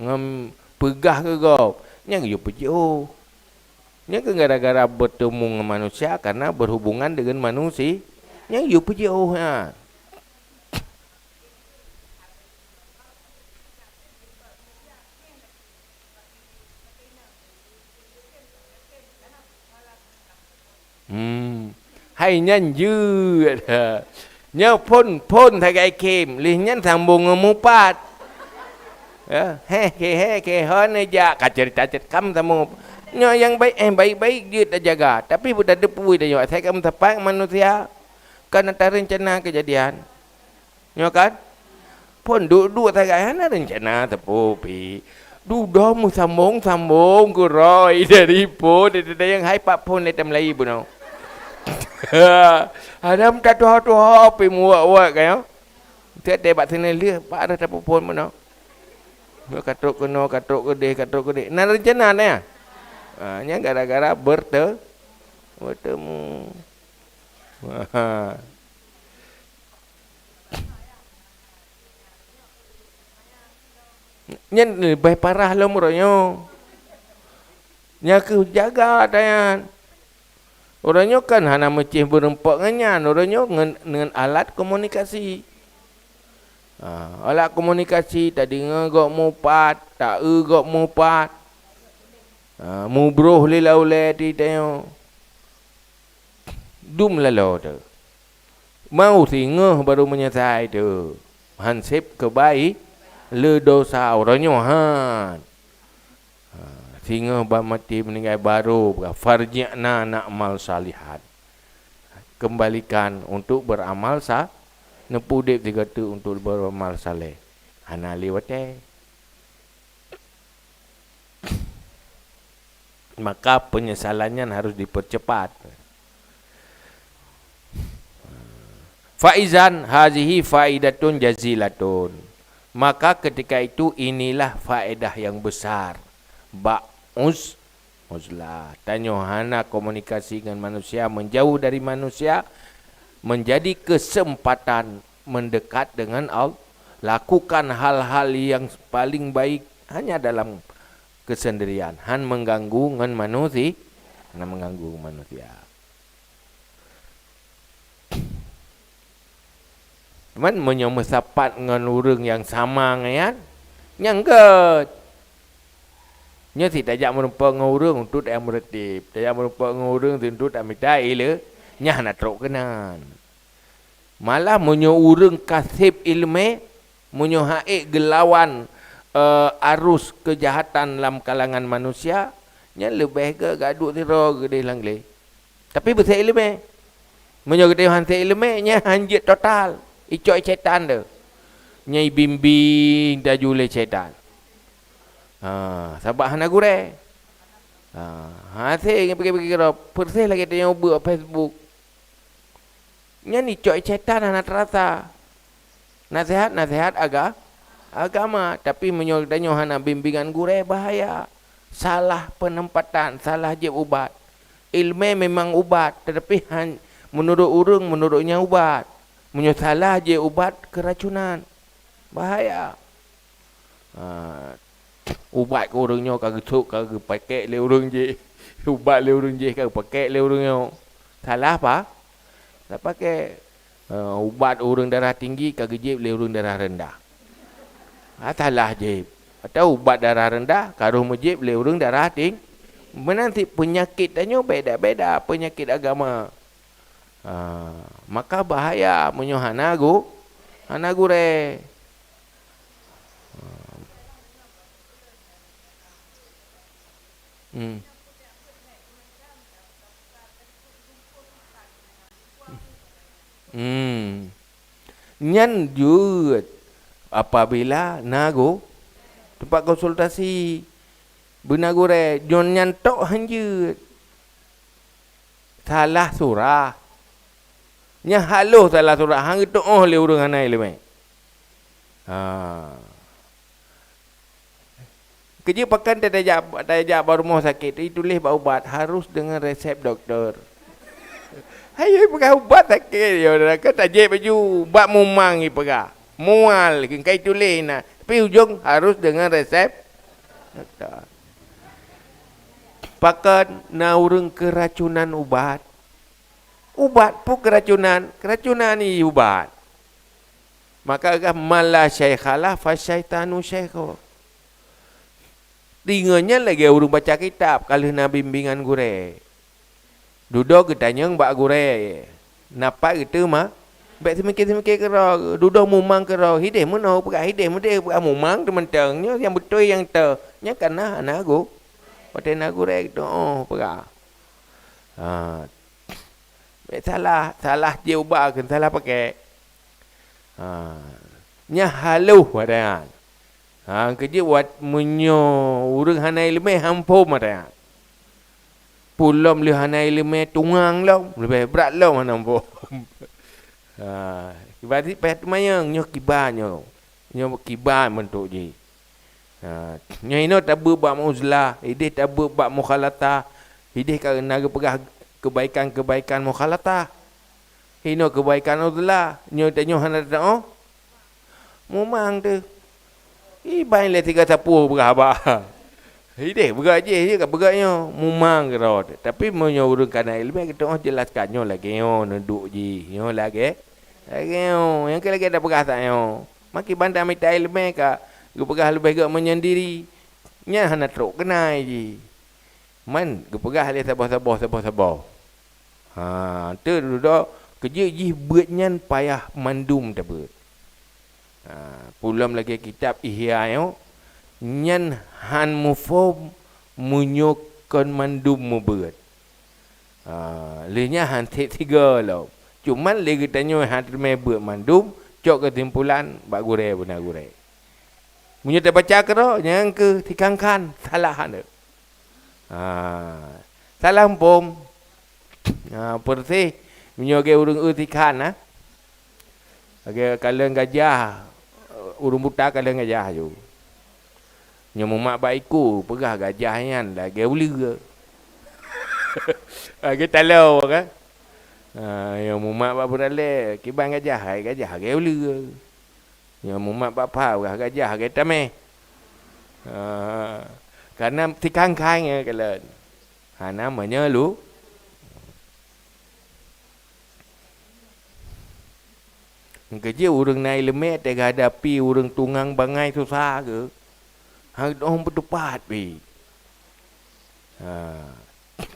ngon peugah keu gob. Nyang yue peujiôh. Nyan keuh gara-gara bertemu ngon manusia karena berhubungan dengan manusi-, nyang yue peujiôh nyan. Hmm. Hai nyan jeuet. Nyoe phon, phon sagai khém, lheueh nyan sambong ngon mupat. Ya, heh, khe, heh, khe, hon jak, ka cerita cet kam sambong. Nyoe nyang baik, eh, baik-baik jeuet tajaga. Tapi buta deupui tanyoe, asai ka meusapat manusia. Kan ata reuncana keujadian. Nyoe kan? Phon duek-duek sagai hana reuncana teupeu pi. Dudoe meusambong-sambong keurôi dari phon, dari nyang hai pat phon lé tam lai bunoe. Adam tatuho-tuho pi muwak-wak ka nyoe. Tiep-tiep bak sinan lheueh, pat reuh tapeuphon bunoe. Nyoe ka trok keunoe, ka trok keudeh, ka trok keudeh. Na reuncana na ya? Ha, nyan gara-gara berte-, bertemu. Ha. Nyan leubeh parah lom uroe nyoe. Nyan keuh jaga tanyan. Uroe nyoe kan hana meucéh beureumpok ngon nyan, uroe nyoe ngon, ngon alat komunikasi. Ha, alat komunikasi tadeungoe gob mupat, ta-eu gob mupat. Ha, mubroh lé laulée di tanyoe. Dum laloe teuh. Mau singoh barô meunyeusai teuh. Han sép keubai le dosa uroe nyoe han. Ha, singoh ban maté meuninggai barô, farji'na na'mal shalihan. Kembalikan untuk beramal sa-, neupeu udeb sigoe teuk untuk beramal saleh. Hana lé watée. Maka penyesalan nyan harus dipercepat. Faizan hazihi faidatun jazilatun. Maka ketika itu inilah faedah yang besar. Bak uz-, uzlah. Tanyoe hana komunikasi dengan manusia, menjauh dari manusia, menjadi kesempatan mendekat dengan Allah. Lakukan hal-hal yang paling baik hanya dalam kesendirian, han mengganggu ngon manusi-, hana mengganggu manusia. Cuman meunyoe meusapat ngon ureuëng nyang sama ngon nyan, nyang gét. Nyoe sit tajak meurumpok ngon ureuëng untuk tajak meureuteb, tajak meurumpok ngon ureuëng untuk tamita iéleumé, nyan hana trok keunan. Malah meunyoe ureuëng ka seb iéleumé, meunyoe hana ék geulawan, eh, arus keujahatan lam kalangan manusia, nyan leubeh gét geuduek sidroe keudeh lam glé. Tapi beuseb iéleumé. Meunyoe geutanyoe han seb iéleumé, nyan han jeuet total. Icok syaitan tu. Nyan ibimbing laju lé syaitan. Ha, sabab hana gurée. Ha, hase ngon pikée-pikée keudroe, persis lagée tanyoe beuet Facebook. Nyan icok syaitan hana teurasa. Naseuhat-naseuhat aga-, agama, tapi meunyoe tanyoe hana bimbingan gurée, bahaya. Salah peuneumpatan, salah jieb ubat. Iéleumé memang ubat, teutapi han-, meunurot ureuëng, meunurot nyan ubat. Meunyoe salah jieb ubat, keuracunan. Bahaya. Ha, ubat keu ureuëng nyoe ka geusok, ka geupakée lé ureuëng jéh. Ubat lé ureuëng jéh ka geupakée lé ureuëng nyoe. Salah apa? Salah pakée. Ha, ubat ureuëng darah tinggi ka geujieb lé ureuëng darah rendah. Ha, salah jieb. Atau ubat darah rendah ka roh meujieb lé ureuëng darah ting-, meunan cit peunyakét tanyoe beda-beda peunyakét agama. Ha, maka bahaya meunyoe hana gu-, hana gurée. Hmm. Hmm. Nyan jeuet apabila na gu-, teumpat konsultasi. Beuna gurée, nyan tok han jeuet. Salah surah. Nyan halôh salah surah, han geutuoh lé ureuëng hana iéleumé. Ha. Keujeuet pakon tajak, tajak bak rumoh sakét, ituléh bak ubat harus deungon resep dokto. Hai, peugah ubat sakét, ya udah, kan tajak baju, ubat mumang ipeugah. Mual, ka ituléh na. Tapi ujong harus deungon resep dokto. Pakon na ureuëng keuracunan ubat? Ubat peue keuracunan? Keuracunan ie ubat. Maka gah man la syaikhalah fa syaitanu syaikho. Deungon nyan lagée ureuëng baca kitab, ka lheueh na bimbingan gurée. Dudoe geutanyong bak gurée, na pat geuteuma, bék seumike-seumike keudroe, dudoe mumang keudroe, hideh meunoe peugah, hideh meudeh peugah mumang teumantong, nyoe nyang beutôi nyang teu, nyan ka na hana gu-, watée na gurée geutuoh peugah. Ha. Bék salah, salah jieb ubat kheun salah pakée. Ha. Nyan halôh watée nyan. Ha, keujeuet wat meunyoe ureuëng hana iéleumé han phom watée nyan. Peue lom lé hana iéleumé tueng lom, leubeh brat lom hana phom. Ha, ibarat payah teumanyong nyoe kiban nyoe. Nyoe kiban meuntôk jih. Ha, nyoe inoe tabeuet bak uzlah, ideh tabeuet bak mukhalatah, ideh ka na geupeugah keubaikan-keubaikan mukhalatah. Inoe keubaikan uzlah, nyoe tanyoe hana teu'oh. Mumang teuh. Iban lé tiga sapeue peugah haba. Ideh peugah jih, jih ka peugah nyoe, mumang keudroe. Tapi meunyoe ureuëng kana iéleumé, geutanyoe jelaskan nyoe lagée nyoe neuduek jih, nyoe lagée, lagée nyoe. Nyang keu lagée tapeugah that nyoe. Makiban tamita iéleumé ka geupeugah leubeh gét meunyan diri, nyan hana trok keunan jih. Man geupeugah lé saboh-saboh, saboh-saboh. Ha, teududoe keujeuet jih beuet nyan payah mandum tabeuet. Ha, peue lom lagée kitab Ihya nyoe, nyan han muphom meunyoe kon mandum meubeuet. Ha, lheueh nyan han seb sigoe lom. Cuman lé geutanyoe han teumé beuet mandum, cok keusimpulan bak gurée beuna gurée. Meunyoe tabaca keudroe, nyang keu tikhan-khan, salah aneuk. Ha, salah muphom. Ha, persis meunyoe lagée ureuëng eu tikhan, ha. Lagée kalon gajah, ureuëng buta kalon gajah ju. Nyoe mumat bak iku, peugah gajah nyan lagée uleue. Lagée taloe kan. Ha, nyoe mumat bak beuralée, kiban gajah, hai gajah lagée uleue. Nyoe mumat bak pha, peugah gajah lagée tameh. Ha, kana tikhan-khan nyan kalon. Hana meunyeulu. Keujeuet ureuëng na iéleumé teuhadapi ureuëng tungang bangai susah geuh, hana dong peutupat pih. Ha.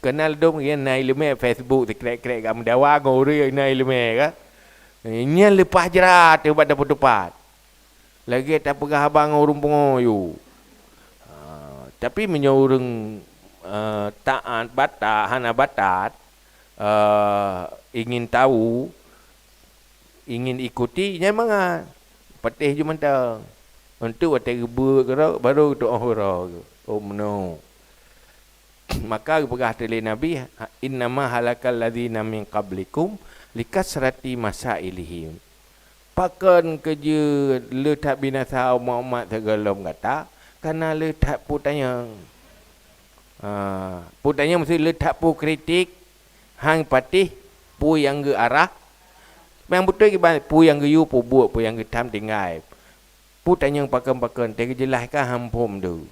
Keunal dong nyang na iéleumé Facebook sikrek-krek ka meudawa ngon ureuëng nyang na iéleumé ka. Nyan leupah jrat teuh bak tapeutupat. Lagée tapeugah haba ngon ureuëng pungo yue. Ha, tapi meunyoe ureuëng, eh, taát batat, hana batat, eh, ingin tahu, ingin ikuti, nyan mangat. Patéh ju mantong. Untuk watée geubeuet keudroe, baru geutuoh uroe geuh. Oh, meunoe. Maka geupeugah teuh lé Nabi, "Innama halakal ladzina min qablikum likasrati masailihim." Pakon keujeuet le that binasa umat-umat sigohlom gata, kareuna le that peutanyong. Ha, peutanyong maksud le that peukritik, hana patéh peue nyang geuarah. Nyang beutôi kiban peue nyang geuyue peubuet, peue nyang geutam tinggai. Peutanyong pakon-pakon, teujeulahkan hana muphom deuh.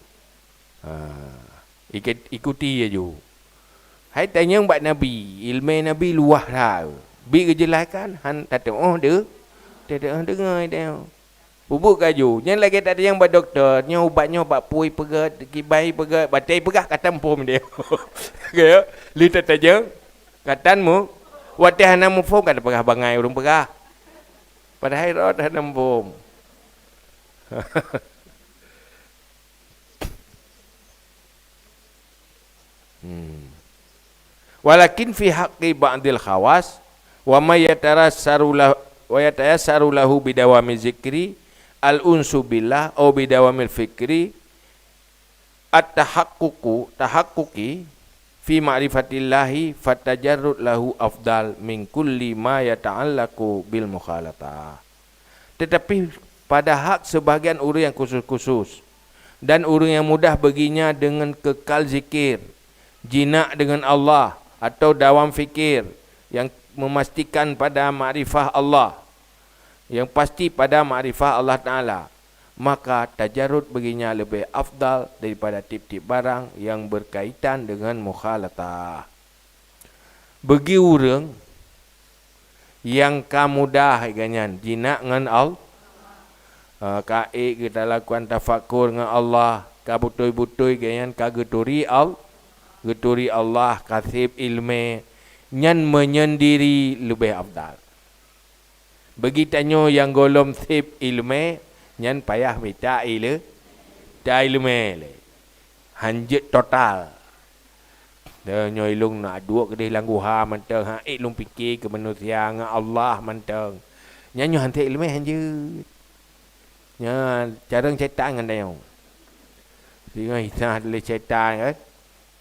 Ha, ike-, ikuti laju. Hai tanyong bak Nabi, iéleumé Nabi luwah that. Bit geujeulahkan, han tateuoh deuh, tateuoh deungoe teuh. Peubuet laju. Nyan lagée tatanyong bak dokto, nyoe ubat nyoe bak peue peugét, kiban peugét, batée peugah ka tamuphom deuh. Ka, ya? Lé tatanyong, ka tamu-, watée hana muphom ka tapeugah bangai ureuëng peugah. Padahai rot hana muphom. Hmm. Walakin fi haqqi ba'dil khawas, wa may yatarassaru lah-, wa yatayassaru lahu bidawami zikri, al-unsu billah, au bidawamil fikri, at-tahaqququ, tahaqquqi fi ma'rifatillahi, fatajarrud lahu afdal min kulli ma yata'allaqu bil mukhalatah. Tetapi pada hak sebahagian ureuëng nyang khusus-khusus, dan ureuëng nyang mudah baginya dengan kekal zikir, jinak dengan Allah, atau dawam fikir yang memastikan pada makrifah Allah, yang pasti pada makrifah Allah Taala, maka tajarrud baginya lebih afdal daripada tiep-tiep barang yang berkaitan dengan mukhalatah. Bagi ureuëng nyang ka mudah gobnyan jinak ngon Allah, eh, ka ék geutalakukan tafakur ngon Allah, ka beutôi-beutôi gobnyan ka geuturi Al-, geuturi Allah, ka sép iéleumé, nyan menyendiri leubeh afdal. Bagi tanyoe nyang gohlom sép iéleumé, nyan payah mita iéle-, ta iéleumé lé. Hanjeuet total. Dah nyoe ilong na duek keudeh lam guha mantong, ha, ék lôn pike keu manusia ngon Allah mantong. Nyan nyoe han sép iéleumé hanjeuet. Nyan carông syaitan ngon tanyoe. Singoh hisah lé syaitan kan.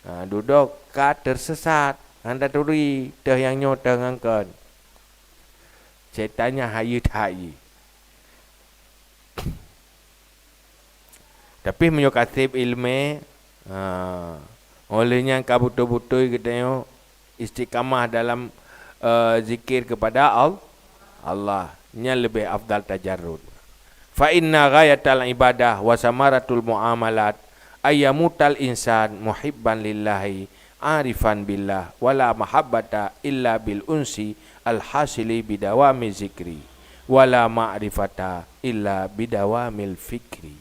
Ha, dudoe ka teusesat, han taturi, teuh nyang nyoe teuh ngon kon. Syaitan nyan hayeu that jih. Tapi meunyoe ka sép iéleumé, ha, óh lheueh nyan ka beutôi-beutôi geutanyoe istiqamah dalam, eh, zikir kepada Al-, Allah, nyan leubeh afdal tajarrud. Fa inna ghayatal ibadah wa samaratul muamalat ayyamutal insan muhibban lillahi arifan billah, wala mahabbata illa bil unsi al hasili bidawami zikri, wala ma'rifata illa bidawamil fikri.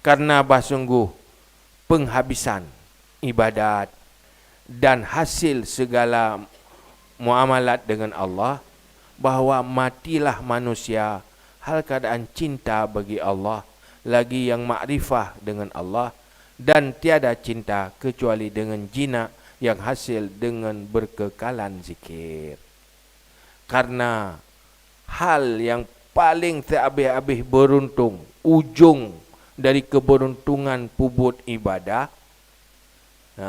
Karena bah sungguh penghabisan ibadat dan hasil segala muamalat dengan Allah, bahwa matilah manusia hal keadaan cinta bagi Allah, lagi yang makrifah dengan Allah, dan tiada cinta kecuali dengan jinak yang hasil dengan berkekalan zikir. Karena hal yang paling sehabéh-habéh beruntung, ujong dari keberuntungan peubuet ibadah, ha,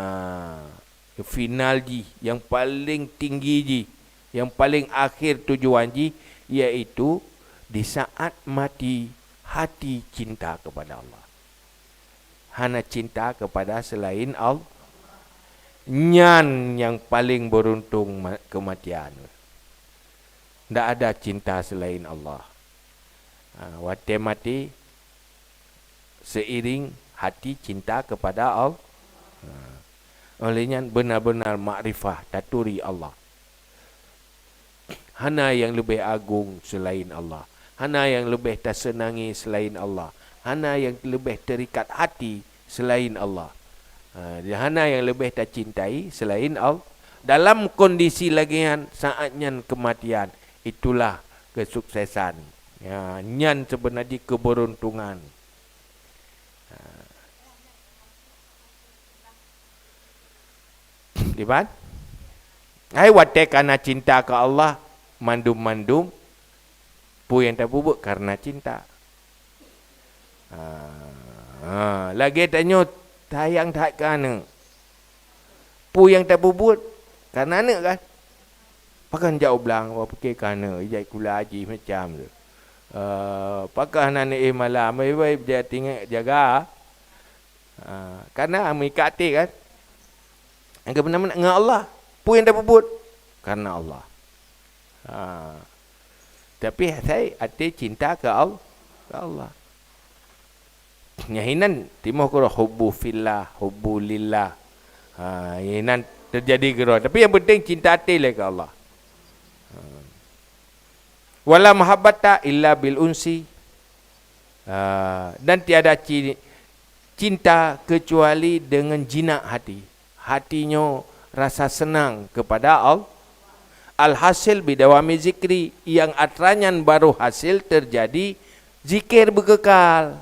final jih, yang paling tinggi jih, yang paling akhir tujuan jih, yaitu di saat mati hati cinta kepada Allah. Hana cinta kepada selain Allah. Nyan nyang paling beruntung ma-, kematian. Ndak ada cinta selain Allah. Ha, watée maté, seiring hati cinta kepada Allah. Ha. Oleh nyan, benar-benar makrifah, taturi Allah. Hana nyang leubeh agong seulaén Allah. Hana nyang leubeh taseunangi seulaén Allah. Hana nyang leubeh teurikat hati seulaén Allah. Ha, hana nyang leubeh tacintai seulaén Allah. Dalam kondisi lagée nyan, saát nyan keumatian, itulah keusuksesan. Ya, nyan seubeuna jih keubeuruntongan. Ha. Diban? Hai watée ka na cinta keu Allah, mandum-mandum peue nyang tapeubuet kareuna cinta. Ha, ha, lagée tanyoe sayang that keu aneuëk. Peue nyang tapeubuet kareuna aneuëk kan? Pakon jak u blang, wah pike keu aneuëk, ijak sikula jih macam tu. Eh, pakon hana neuéh malam, baik-baik jak tinggai jaga. Ha, kareuna meuikat até kan? Nyang keubeuna ngon Allah. Peue nyang tapeubuet? Kareuna Allah. Ha. Tapi asai até cinta keu Al-, keu Allah. Nyang hinan timoh keudroe hubbu fillah, hubbu lillah. Ha, nyang hinan teujadi keudroe. Tapi nyang penting cinta até lé keu Allah. Ha. Wala mahabbata illa bil unsi. Ah, dan tiada ci-, cinta kecuali dengan jinak hati. Hati nyoe rasa senang kepada Allah. Alhasil bidawami zikri, yang atra nyan baru hasil terjadi zikir beukekal.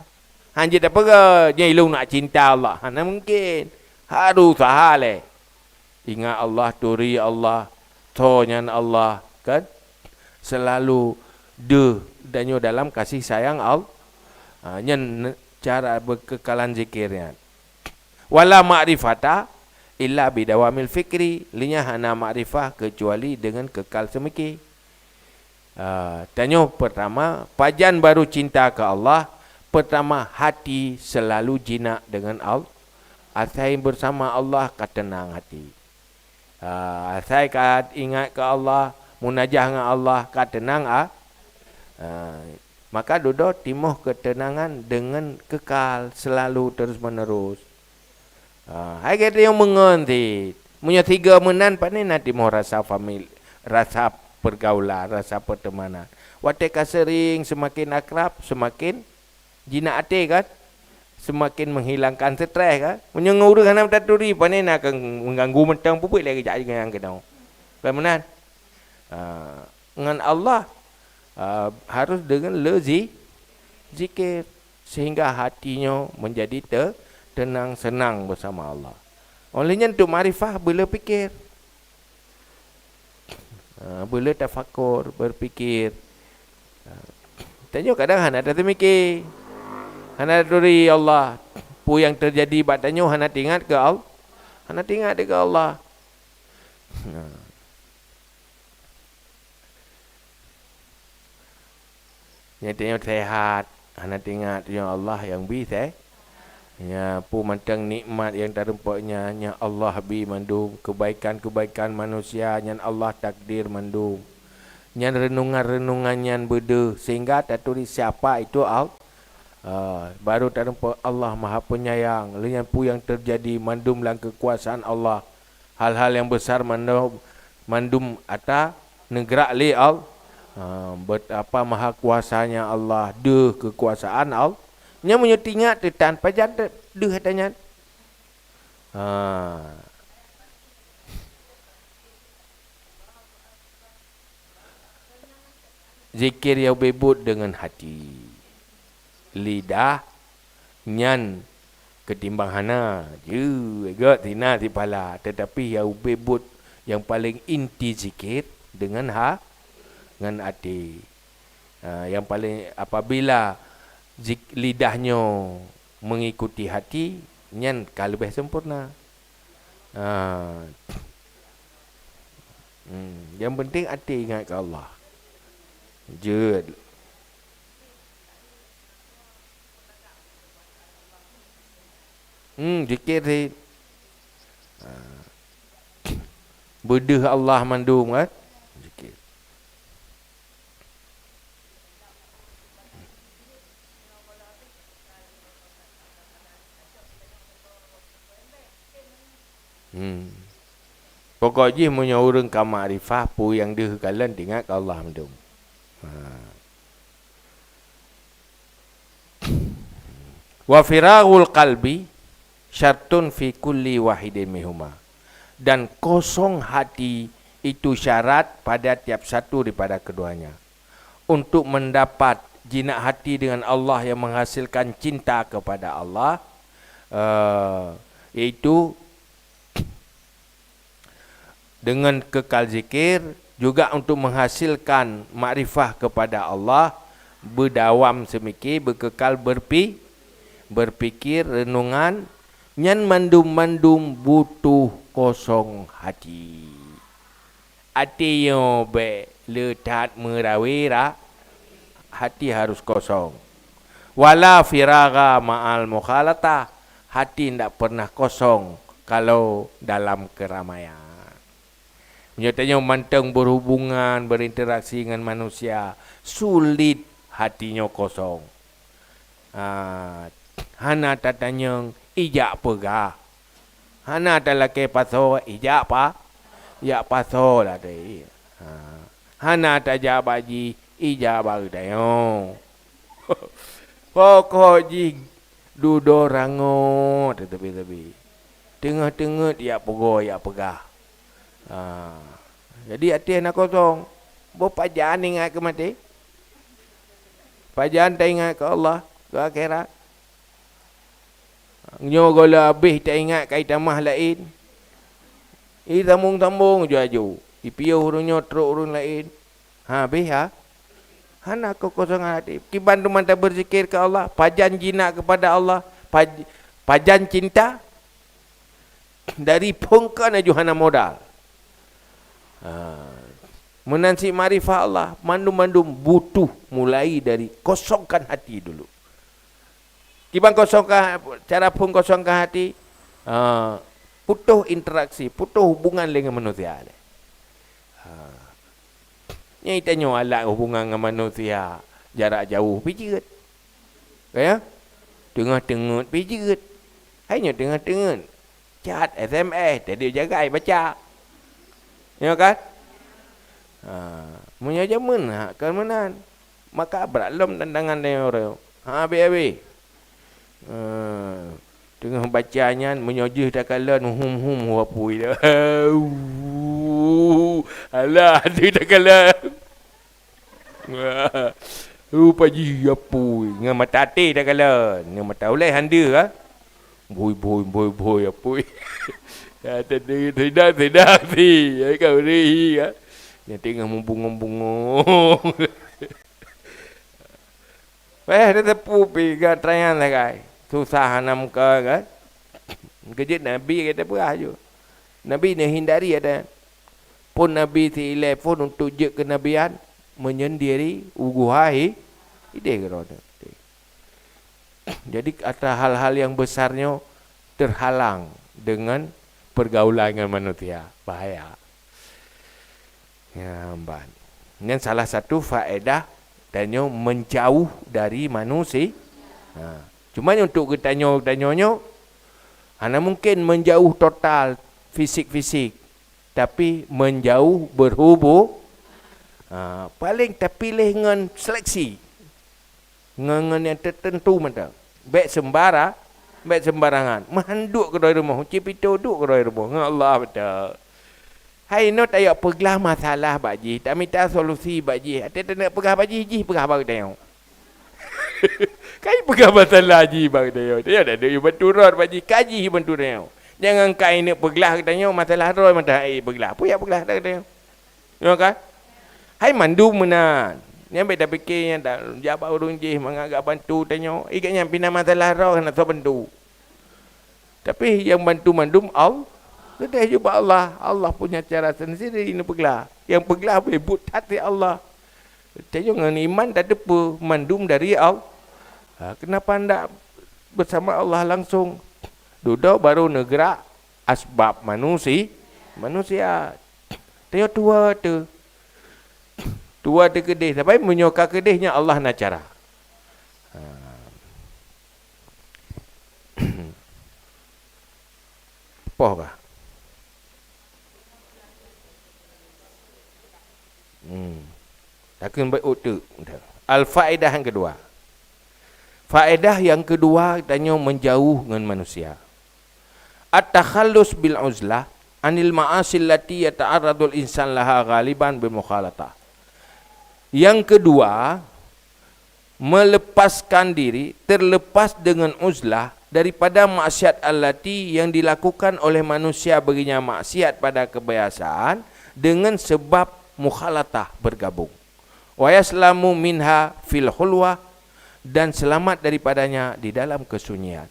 Hanjeuet tapeugah, "Nyoe ilong nak cinta Allah." Hana mungkin. Harus usaha lé. Ingat Allah, turi Allah, tho nyan Allah, kan? Selalu deuh tanyoe dalam kasih sayang Allah. Ha, nyan cara beukekalan zikir nyan. Wala ma'rifata illa bidawamil fikri, lé nyan hana makrifah keucuali deungon kekal seumiki. Ah, tanyoe pertama, pajan baru cinta keu Allah, pertama hati selalu jinak deungon Allah. Asai bersama Allah ka teunang hati. Ah, asai ka ingat keu Allah, munajah ngon Allah, ka teunang, ah. Ah, maka dudoe timoh keuteunangan deungon kekal, selalu, terus-menerus. Ah, hai gata nyang meungon cit. Meunyoe sigoe meunan, pane na timoh rasa famil-, rasa pergaulan, rasa pertemanan. Watée ka seuring, seumaken akrab, seumaken jinak até kan? Seumaken menghilangkan stres kan? Meunyoe ngon ureuëng hana taturi, pane na keu mengganggu mantong, peubuet lé geujak ngon nyang keunoe. Kan meunan? Ah, ngon Allah, ah, harus deungon le zi-, zikir, sehingga hati nyoe menjadi te-, tenang, senang bersama Allah. Oleh nyan, untuk makrifah, beu le pikir. Ha, beu le tafakur, berpikir. Ha, tanyoe kadang hana tateumiki. Hana taturi Allah. Peue nyang teujadi bak tanyoe hana teuingat keu Allah. Hana teuingat keu Allah. Nah. Nyan tanyoe sehat, hana teuingat nyoe Allah nyang bi se-, nyan peue mantong nikmat nyang tarumpok nyan, nyan Allah bi mandum, kebaikan-kebaikan manusia nyan Allah takdir mandum. Nyan renungan-renungan nyan beudeuh sehingga taturi siapa itu Al-, ah, baru tarumpok Allah Maha Penyayang. Lé nyan peue nyang teujadi mandum lam keukuasaan Allah. Hal-hal nyang besar mandum, mandum ata neugrak lé Al-, ha, betapa maha kuasanya Allah, deuh keukuasaan Al-, nyan meunyoe teuingat teuh tan, pajan deuh ata nyan. Ha. Zikir nyang ubé buet deungon hati. Lidah nyan keutimbang hana, jeuet gét sinan sipala, teutapi nyang ubé buet nyang paleng inti zikir deungon ha-, ngon até. Ha, nyang paleng, apabila zik-, lidah nyoe mengikuti hati, nyan ka leubeh sempurna. Ha. Hmm, nyang penting até ingat keu Allah. Jeuet. Hmm, zikir cit. Ha. Beudeuh Allah mandum kan? Zikir. Hmm. Pokok jih meunyoe ureuëng ka makrifah, peue nyang deuh kalon teuingat keu Allah mandum. Ha. Wa firaghul qalbi syartun fi kulli wahidin minhuma. Dan kosong hati itu syarat pada tiap satu daripada keduanya. Untuk mendapat jinak hati dengan Allah yang menghasilkan cinta kepada Allah, eh, yaitu dengan kekal zikir, juga untuk menghasilkan makrifah kepada Allah, beudawam seumike, beukekal berpi-, berpikir, renungan, nyan mandum-mandum butuh kosong hati. Até nyoe bék le that meurawe ra-, hati harus kosong. Wala firagha ma'al mukhalatah, hati ndak pernah kosong kalau dalam keramaian. Meunyoe tanyoe mantong berhubungan, berinteraksi ngon manusia, sulit hati nyoe kosong. Ah, hana tatanyong, ijak peugah. Hana talakée pasoe, ijak pa-, ijak pasoe lah teuh. Ha. Hana tajak bak jih, ijak bak geutanyoe. Pokok jih dudoe rangoe teuh tebi-tebi. Teungoh-teungeut ijak peugoe, ijak peugah. Ha. Jadi até na kosong. Boh pajan ingat keu maté? Pajan taingat keu Allah, keu akhirat? Nyoe gohlom habéh taingat ka itamah laén. Isambong-sambong ju-aju. Ipiôh ureuëng nyoe trok ureuëng laén. Ha, habéh ha? Hana kekosongan hati. Kiban teuma tabeuzikir keu Allah, pajan jinak keupada Allah, paj-, pajan cinta dari phon kon aju hana modal. Ha. Meunan cit makrifah Allah, mandum-mandum butuh mulai dari kosongkan hati dulu. Kiban kosongkan, cara phon kosongkan hati, ha, putôh interaksi, putôh hubungan lé ngon manusia. Ha. Nyan tanyoe alat hubungan ngon manusia jarak jauh pih jeuet. Ka ya? Teungoh-teungeut pih jeuet. Hai nyoe teungoh-teungeut. Chat, S M S, tadi jagai baca. Ya kan? Ha, meunyoe jameun ha, kon meunan. Maka brat lom tantangan tanyoe uroe. Ha, habéh-habéh. Eh, teungoh baca nyan, meunyoe jih takalon, hum-hum, hu apui dah. Alah, tu takalon. Rupa jih apui, ngon mata até takalon, ngon mata ulée han deuh, ha. Bui, bui, bui, bui, apui. Ya, tadi sedang-sedang si, ya, kau ri, ha. Yang tengah membungong-bungong. Eh, dia tepu pi geutraian sagai. Susah hana muka kan. Keujeuet Nabi kata peugah ju. Nabi neuhindari ada. Phon Nabi siilée phon untuk jeuet keunabian menyendiri u guha hi-, ideh keudroe. Jadi, ata hal-hal yang besar nyoe terhalang dengan pergaulan dengan manusia. Bahaya. Ya, ban. Nyan salah satu faedah tanyoe menjauh dari manusia. Ha. Cuma untuk geutanyoe, geutanyoe nyoe, hana mungkin menjauh total fisik-fisik, tapi menjauh berhubung. Ha, paling tapiléh ngon seleksi. Ngon, ngon nyang teuteuntu mantong. Bék seumbara-, bék seumbarangan. Meuhan duek keudroe rumoh, cit pito duek keudroe rumoh. Ngon Allah beutôi. Hai nyoe tayok peuglah masalah bak jih, tamita solusi bak jih. Até taneuk peugah bak jih, jih peugah bak geutanyoe. Kai peugah masalah jih bak geutanyoe. Tanyoe dak deuk bantu rot bak jih, ka jih bantu tanyoe. Jangan kai neuk peuglah geutanyoe masalah droe mantong hai peuglah. Peue jak peuglah dak geutanyoe? Nyoe kan? Hai mandum meunan. Nyan bék tapike nyan dak jak bak ureuëng jih mangat gak bantu tanyoe. Ikat nyan pih na masalah droe hana soe bantu. Tapi nyang bantu mandum Allah. Leudeh ju bak Allah. Allah punya cara sendiri neupeuglah. Nyang peuglah beubuet that lé Allah. Tanyoe ngon iman tateupeue mandum dari Allah. Ha, kenapa ndak bersama Allah langsung? Dudoe baru neugerak asbab manusi-, manusia. Tanyoe tuha teuh. Tuha teuh keudeh. Tapi meunyoe ka keudeh nyan Allah na cara. Ha. Poh kah? Akan baik utak. Al-faedah yang kedua. Faedah yang kedua, tanyoe menjauh ngon manusia. At-takhallus bil uzlah anil ma'asi allati yata'arradul insan laha ghaliban bil mukhalatah. Yang kedua, melepaskan diri, terlepas dengan uzlah daripada maksiat allati yang dilakukan oleh manusia, berinya maksiat pada kebiasaan dengan sebab mukhalatah, bergabung. Wa yaslamu minha fil khulwah, dan selamat daripadanya di dalam kesunyian.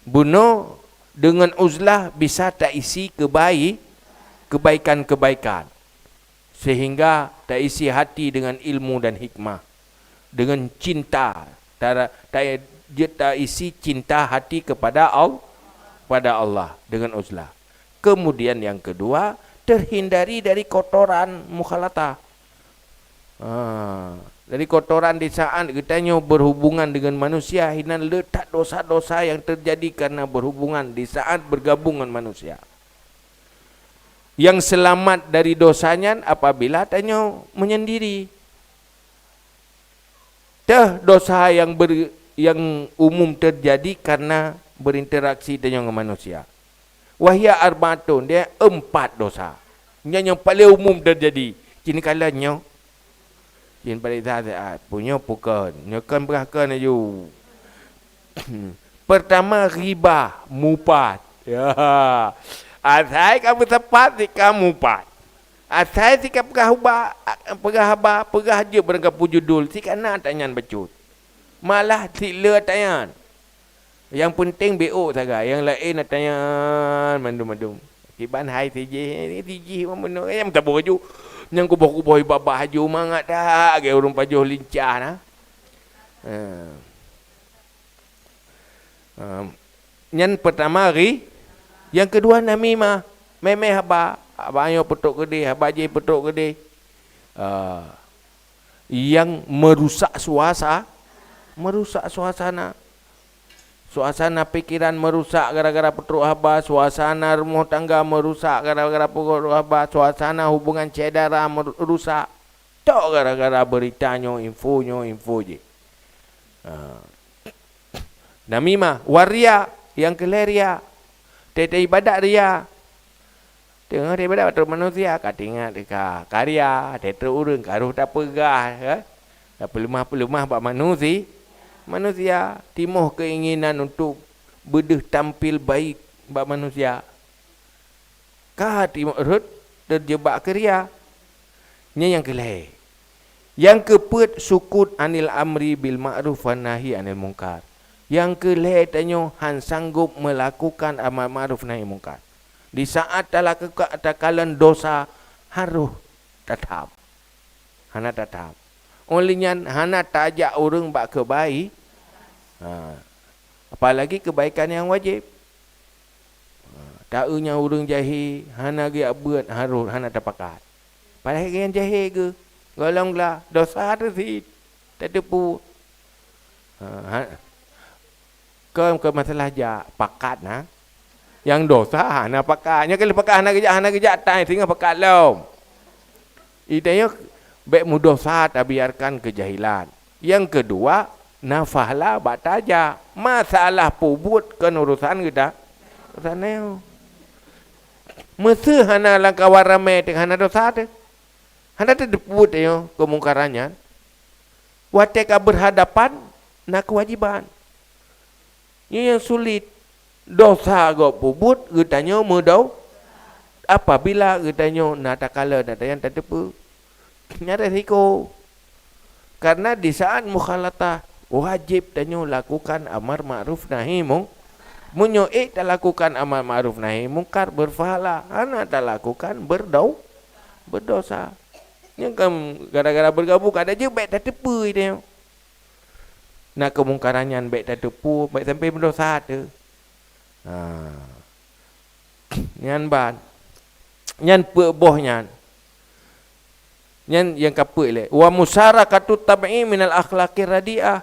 Bunoe dengan uzlah bisa taisi kebai-, kebaikan-kebaikan, sehingga taisi hati dengan ilmu dan hikmah, dengan cinta, tara-, ta-, taisi cinta hati kepada Al-, pada Allah dengan uzlah. Kemudian yang kedua, terhindari dari kotoran mukhalatah. Ha, dari kotoran di saat geutanyoe berhubungan dengan manusia, hinan le that dosa-dosa yang terjadi karena berhubungan di saat bergabung dengan manusia. Yang selamat dari dosa nyan apabila tanyoe menyendiri. Teuh dosa yang ber-, yang umum terjadi karena berinteraksi tanyoe ngon manusia. Wahia arbaatun, dia empat dosa. Nyan nyang paling umum terjadi. Cini kala nyoe. Cin paling saat, punyo pukon. Nyoe kan berah kan aju. Pertama, ghibah, mupat. Ya. Asai ka beusapat, si ka mupat. Asai si ka peugah uba-, peugah haba, peugah jeuet barang ka peujudul, si ka na tanyan bacut. Malah si le tanyan. Yang penting B O saga, yang lain tanyan mandum-mandum. Kiban hai si jih, ni si jih memang beuna. Yang meutabur aju. Nyang kuboh-kuboh babah aju, mangat dak, ge ureueng pajoh lincah na. Ha. Ha. Nyan pertama ri, yang kedua namimah, memeh haba, haba nyoe peutrok keudeh, haba jih peutrok keudeh. Ah, yang merusak suasa-, merusak suasana. Suasana pikiran merusak gara-gara peutrok haba, suasana rumah tangga merusak gara-gara peutrok haba, suasana hubungan syedara meru-, rusak. Tok gara-gara berita nyoe, info nyoe, info jih. Ha. Namimah, waria, yang keulhèe ria. Teuh-teuh ibadat ria. Teungoh ibadat bak manusia, ka teuingat ka karya, teuh-teuh ureueng ka roh tapeugah, kan? Tapeuleumah-peuleumah bak manusi-, manusia, timoh keinginan untuk beudeuh tampil baik bak manusia. Ka timoh rhot teujeubak keu ria. Nyan nyang keulhèe. Nyang keupeuet, sukut anil amri bil ma'ruf wan nahi anil mungkar. Nyang keulhèe tanyoe han sanggop meulakukan amar ma'ruf nahi mungkar. Di saat talakukan, takalon dosa, harôh tatham. Hana tatham. Óh lheueh nyan hana tajak ureueng bak keubai-, ha, apalagi keubaikan nyang wajéb. Ha, taeu nyang ureueng jahé hana geujak beuet harôh hana tapakat. Padahai nyang jahé geuh, golom glah, dosa teuh cit, tateupeue. Ha, ha. Kon keu masalah jak pakat na. Nyang dosa hana pakat. Nyang keuh pakat hana geujak, hana geujak tai singoh pakat lom. Itanyoe bèk mudosa tabiarkan keujahilan. Nyang keudua, na pahala bak tajak. Masalah peubuet kon urosan geuta. Urosan nyoe. Meuseu hana lam kawan ramè teuh hana dosa teuh. Hana teuh teupeue teuh nyoe keumungkaran nyan. Watèe ka beurhadapan na keuwajéban. Nyoe nyang sulet. Dosa gob peubuet geutanyoe meudo-, apabila geutanyoe na takalon, na tanyang tateupeue. Nyan resiko. Karena di saat mukhalatah, wajéb tanyoe lakukan amar ma'ruf nahi mung-, meunyoe ék talakukan amar ma'ruf nahi mungkar, beurpahala, hana talakukan, beurdo-, beurdosa. Nyan kan gara-gara beurgabung, kada jeuet bèk tateupeue tanyoe. Na keumungkaran nyan bèk tateupeue, bèk sampai meudosa teuh. Ha. Nyan ban. Nyan peuet boh nyan. Nyan nyang kapeuet lé. Wa musyarakatut tab'i minal akhlaqir radi'ah.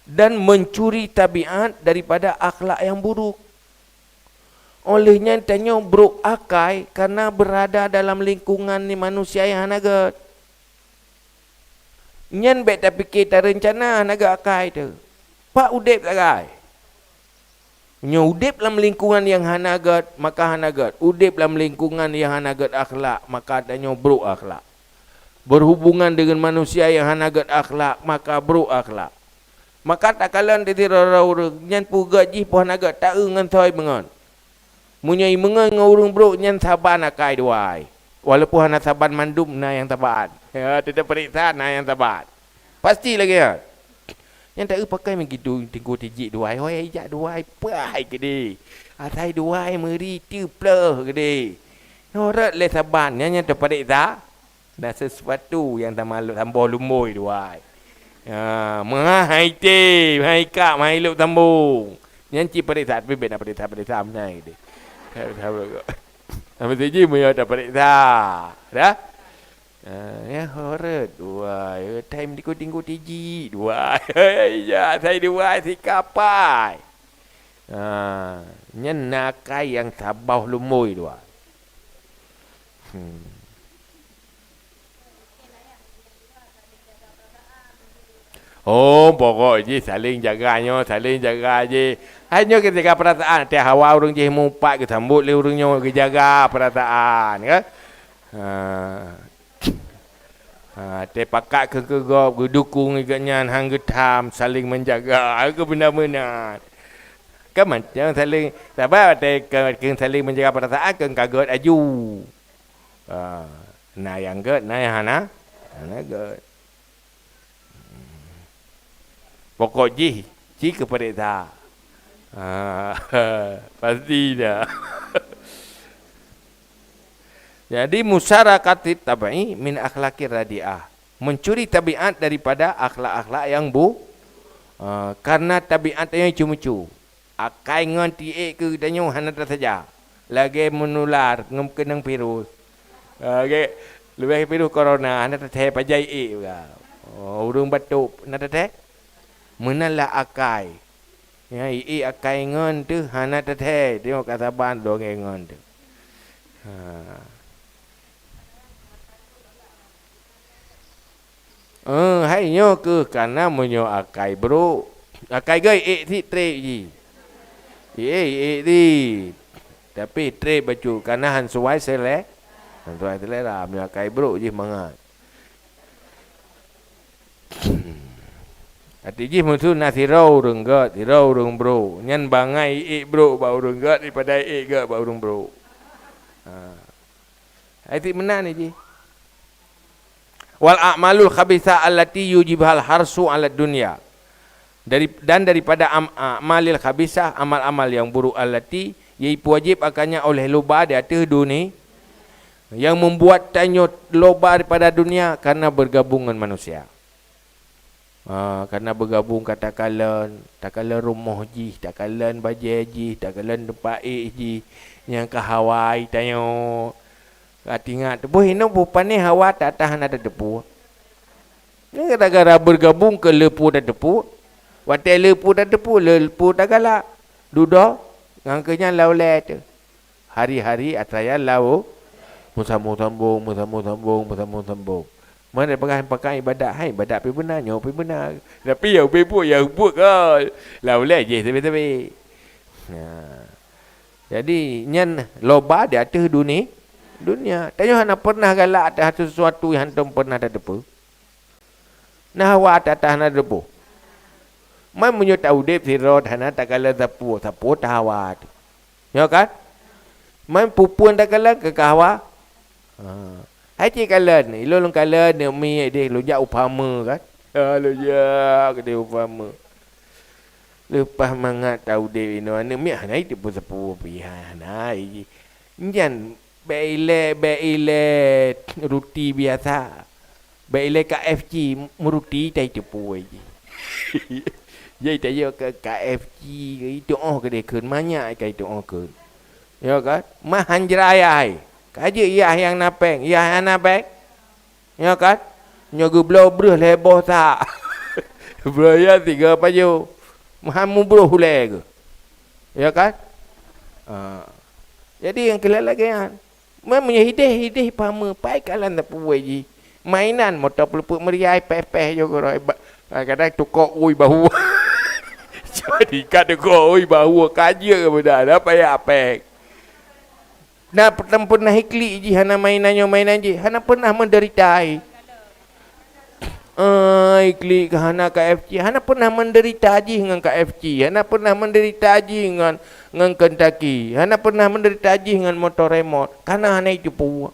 Dan mencuri tabiat daripada akhlak yang buruk. Oleh nyan tanyoe brok akai karena berada dalam lingkungan ni manusia yang hana gèt. Nyan bék tapike tareuncana hana gét akai teuh. Pak udeb sagai. Nyoe udeb lam lingkungan nyang hana gét, maka hana gét. Udeb lam lingkungan nyang hana gét akhlak, maka tanyoe brok akhlak. Berhubungan dengan manusia nyang hana gét akhlak, maka brok akhlak. Maka takalon di sidroe-droe ureuëng, nyan peugét jih peue hana gét, taeu ngon soe meungon. Meunyoe meungon ngon ureuëng brok, nyan saban akai dua ai. Walaupun hana saban mandum, na nyang saban. Ya, teutap peuriksa na nyang saban. Pasti lagée nyan. Nyang taeu pakai meugitu tinggu tijik dua ai, hôi jak dua ai, peue hai keudeh. Asai dua ai meuri teupleuh keudeh. Nyoe rot lé saban, nyan nyang teupareksa. Na sesuatu nyang tamalu-, tamboh lumbôi dua ai. Ha, meuhai hai tem, hai kap, hai lôk sambong. Nyan cit pareksa, tapi bék na pareksa-pareksa meunan keudeh. Apa siji meunyoe tapareksa. Dah? Ah, ya, horot. Wah, ya, time tiku-tiku tiji. Wah, ya, saya dua si kapai. Ah, nyan na akai nyang saboh lumbôi dua. Hmm. Oh, pokok jih saling jaga nyoe, saling jaga jih. Hai nyoe geujaga perasaan, teuh hawa ureuëng jih mupat geusambot lé ureuëng nyoe geujaga perasaan, kan? Ha. Ha, teuh pakat keu keugop, geudukung geuhnyan han geutham, saling menjaga, keu beuna-beuna. Kan macam saling, sabab teuh keu, keu saling menjaga perasaan, keu kagôt aju. Ha, na nyang gét, na nyang hana, hana gét. Pokok jih, ci keupareksa. Ha, pasti dah. Jadi, musyarakatit tabi'i min akhlaqir radi'ah. Mencuri tabiat daripada akhlak-akhlak yang bu-, ha, karena tabiat yang cucu-mucu. Akai ngon tiek keu tanyoe hana tasaja. Lagée meunular ngon keunong virus. Lagée leubeh virus corona hana tathée paja iek juga. Oh, ureuëng batuk hana tathée. Meunan lah akai. Ya, iek akai ngon teuh hana tathée. Tengok ka saban dongeng ngon teuh. Ha. Eh, hai nyoe keuh kana meunyoe akai brok. Akai gét iek sit treb jih. Iek, iek sit. Tapi treb bacut kana han suai sele-, han suai selera. Meunyoe akai brok jih mangat. Até jih meusu na sidroe ureuëng gét, sidroe ureuëng brok. Nyan bangai iek brok bak ureuëng gét daripada iek gét bak ureuëng brok. Ha. Hai sit meunan jih. Wal a'malul khabisah allati yujibhal harsu 'alad dunya. Dari, dan daripada am-, a'malil khabisah, amal-amal yang buruk allati, yang ipeuwajib akannya oleh loba di ateueh duni-, yang membuat tanyoe loba daripada dunia karena bergabung ngon manusia. Ha, karena bergabung ka takalon, takalon rumoh jih, takalon bajée jih, takalon teumpat éh jih, nyang ka hawa tanyoe. Ka tingat, boh inoe boh pané hawa that-that hana tateupeue. Nyan gara-gara bergabung keu le peue tateupeue. Watée le peue tateupeue, le peue tagalak. Dudoe, ngon keu nyan lau lé teuh. Hari-hari atra nyan lau, meusambong-sambong, meusambong-sambong, meusambong-sambong. Meunan peugah pakai ibadat, hai ibadat pih beuna, nyoe pih beuna. Tapi nyang pih buet, nyang buet ka lau lé jih sabe-sabe. Nah. Jadi, nyan loba di ateueh duni-, dunia. Tanyoe hana pernah galak ateueh sesuatu nyang hántom pernah tateupeue. Na hawa that-that hana tateupeue. Man meunyoe taudeb sidroe hana takalon sapeue, sapeue that hawa teuh. Nyo kan? Man peue-peue takalon keu ka hawa. Ha. Hai cit kalon, ilôn lôn kalon, neuk miet deh, lôn jak u farmer kan. Ha, lôn jak deh u farmer. Leupah mangat taudeb inoe, aneuk miet hana jiteupeue sapeue pih, hana jih. Nyan, bék ilée, bék ilée ruti biasa. Bék ilée K F C, meuruti tai teupue jih. Jadi tajak keu K F C, itu'oh keudeh kheun, manyak kai tu'oh kheun. Ya kan? Mah han jraya hai. Ka jeuet yah nyang na péng, yah hana péng. Ya kan? Nyoe geubloe breuh lhée boh sa. Bloe yah tiga pajoh. Meuhan mubroh ulée geuh. Ya kan? Ha. Jadi nyang keuh lagée nyan. Meunyoe hideh-hideh paham, pai kalan teupue jih. Mainan moto peuleupeuet meuria, péh-péh jo keudroe. Ba-, kadang tukok ui bahu. Jadi ka tukok ui bahu, ka jeuet keupada, dah payah péng. Nah, peureulèe pernah iklik jih hana mainan nyoe mainan jih, hana pernah menderita ai. Ai, klik ka hana K F C, hana pernah menderita jih ngon K F C, hana pernah menderita jih ngon, ngon Kentucky, hana pernah menderita jih ngon motor remote, karena hana itu pun.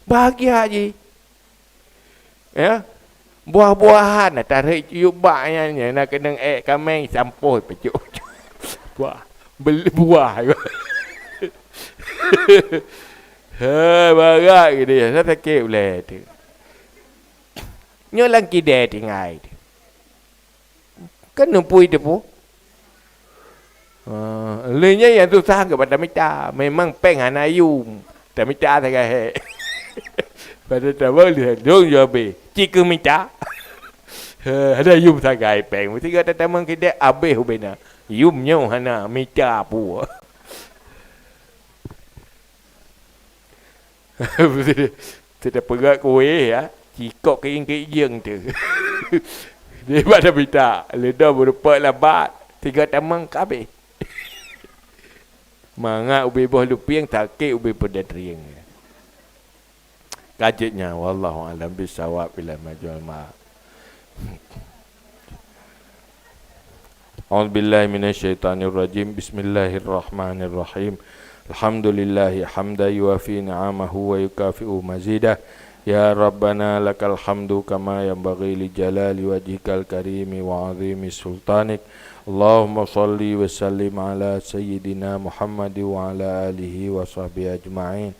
Bahagia jih. Ya. Buah-buahan, tarék yub bak nyan, nyan na keunong ék kaméng, sampôh peucok. Buah. Beli buah. He, barat gitu ya, saya sakit ulèe tu. Nyoe lam kidée tinggai tu. Kan neupui teupeu. Ha, lé nyan nyang susah keu bak tamita. Memang péng hana yum. Tamita sagai hék. Pada tabang lé dong yo habéh. Ci keu mita. Ha, ada yum sagai péng. Mesti kata tamang kidée habéh ubena. Yum nyoe hana mita pu. Teupeugah kueh ya, cikok keuieng-keuieng tu. Di bak tabita, leudong beureupak lambat, tiga tamang ka habéh. Mangat ubé boh lupieng, sakét ubé peudeutrieng. Ka jeuet nyan, wallahu a'lam bissawab, ila majul ma. أعوذ بالله من الشيطان الرجيم. بسم الله الرحمن الرحيم. الحمد لله حمدا يوافي نعمه ويكافئ مزيده. يا ربنا لك الحمد كما ينبغي لجلال وجهك الكريم وعظيم سلطانك. اللهم صل وسلم على سيدنا محمد وعلى آله وصحبه أجمعين.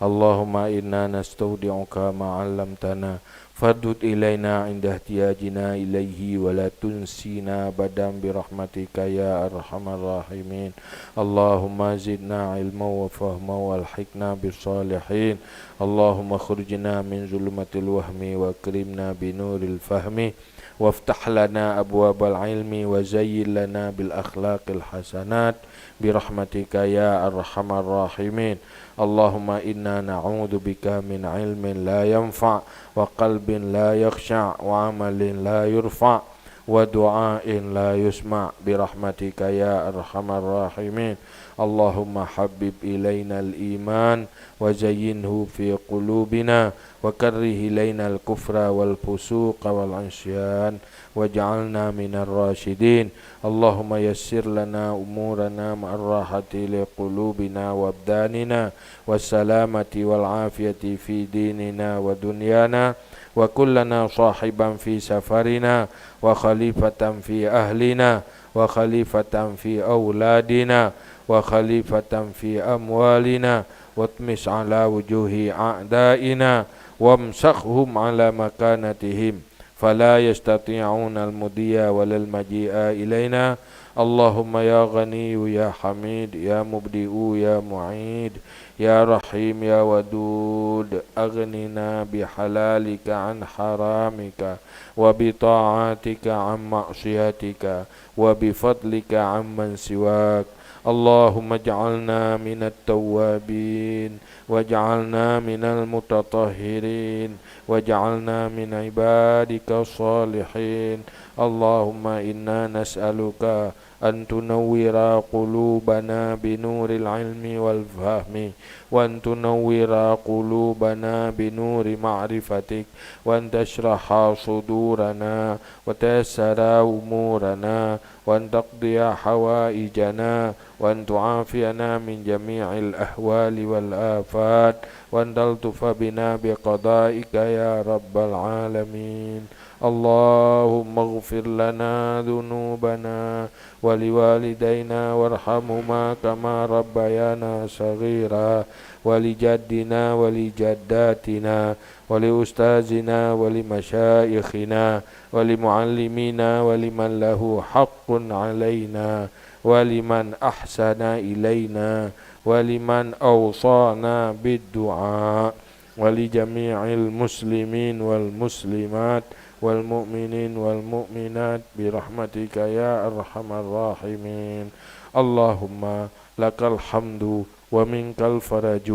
اللهم إنا نستودعك ما علمتنا فردد إلينا عند احتياجنا إليه ولا تنسنا أبدا برحمتك يا أرحم الراحمين. اللهم زدنا علما وفهما وألحقنا بالصالحين. اللهم أخرجنا من ظلمات الوهم وأكرمنا بنور الفهم وافتح لنا أبواب العلم وزين لنا بالأخلاق الحسنات برحمتك يا أرحم الراحمين. اللهم إنا نعوذ بك من علم لا ينفع وقلب لا يخشع وعمل لا يرفع ودعاء لا يسمع برحمتك يا أرحم الراحمين. اللهم حبب إلينا الإيمان وزينه في قلوبنا وكره إلينا الكفر والفسوق والعصيان واجعلنا من الراشدين. اللهم يسر لنا أمورنا مع الراحة لقلوبنا وأبداننا والسلامة والعافية في ديننا ودنيانا، وكن لنا صاحبا في سفرنا، وخليفة في أهلنا، وخليفة في أولادنا، وخليفة في أموالنا، واطمس على وجوه أعدائنا، وامسخهم على مكانتهم، فلا يستطيعون المضي ولا المجيء إلينا. اللهم يا غني يا حميد، يا مبدئ يا معيد، يا رحيم يا ودود، أغننا بحلالك عن حرامك، وبطاعتك عن معصيتك، وبفضلك عمن سواك. اللهم اجعلنا من التوابين، واجعلنا من المتطهرين، واجعلنا من عبادك الصالحين. اللهم إنا نسألك أن تنور قلوبنا بنور العلم والفهم، وأن تنور قلوبنا بنور معرفتك، وأن تشرح صدورنا، وتيسر أمورنا، وأن تقضي حوائجنا، وأن تعافينا من جميع الأهوال والآفات، وأن تلطف بنا بقضائك يا رب العالمين. اللهم اغفر لنا ذنوبنا ولوالدينا وارحمهما كما ربيانا صغيرا، ولجدنا ولجداتنا ولأستاذنا ولمشايخنا ولمعلمينا ولمن له حق علينا ولمن أحسن إلينا ولمن أوصانا بالدعاء ولجميع المسلمين والمسلمات والمؤمنين والمؤمنات برحمتك يا أرحم الراحمين. اللهم لك الحمد ومنك الفرج،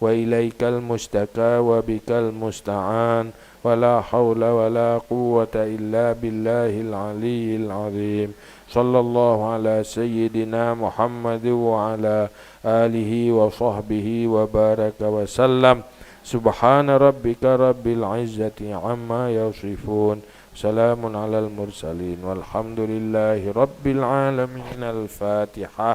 وإليك المشتكى، وبك المستعان، ولا حول ولا قوة إلا بالله العلي العظيم. صلى الله على سيدنا محمد وعلى آله وصحبه وبارك وسلم. سبحان ربك رب العزة عما يصفون. سلام على المرسلين والحمد لله رب العالمين. الفاتحة.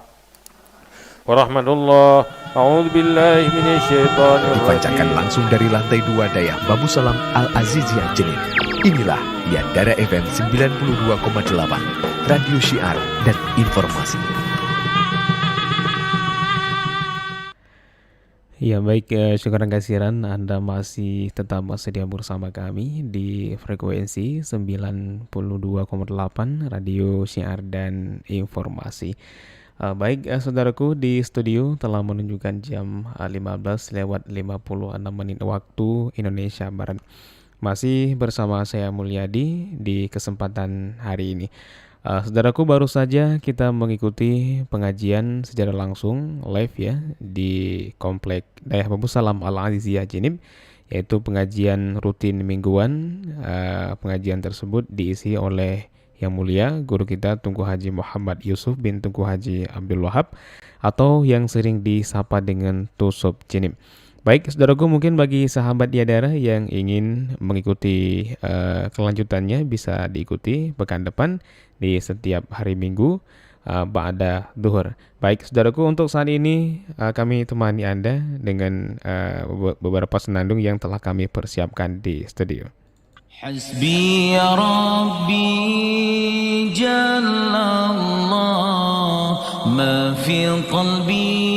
Warahmatullah. A'udzubillahi minasyaitonirrajim. Dipancarkan langsung dari lantai dua Dayah Babusalam Al-Aziziyah Jenin. Inilah Yadara F M sembilan puluh dua koma delapan, radio syiar dan informasi. Ya, baik, eh, syukuran kasiran Anda masih tetap setia bersama kami di frekuensi sembilan puluh dua koma delapan, radio syiar dan informasi. Eh, baik, eh, saudaraku, di studio telah menunjukkan jam, eh, lima belas lewat lima puluh enam menit waktu Indonesia Barat. Masih bersama saya, Mulyadi, di kesempatan hari ini. Eh, saudaraku, baru saja kita mengikuti pengajian secara langsung, live ya, di Komplek Dayah Babusalam Al-Aziziyah Jenin, yaitu pengajian rutin mingguan. Eh, pengajian tersebut diisi oleh Yang Mulia Guru kita Teungku Haji Muhammad Yusuf bin Teungku Haji Abdul Wahab, atau yang sering disapa dengan Tusop Jenin. Baik, saudaraku, mungkin bagi sahabat Yadara yang ingin mengikuti, eh, kelanjutannya, bisa diikuti pekan depan di setiap hari Minggu, eh, ba'da zuhur. Baik, saudaraku, untuk saat ini, eh, kami temani Anda dengan, eh, be-, beberapa senandung yang telah kami persiapkan di studio. حسبي ربي جل الله ما في قلبي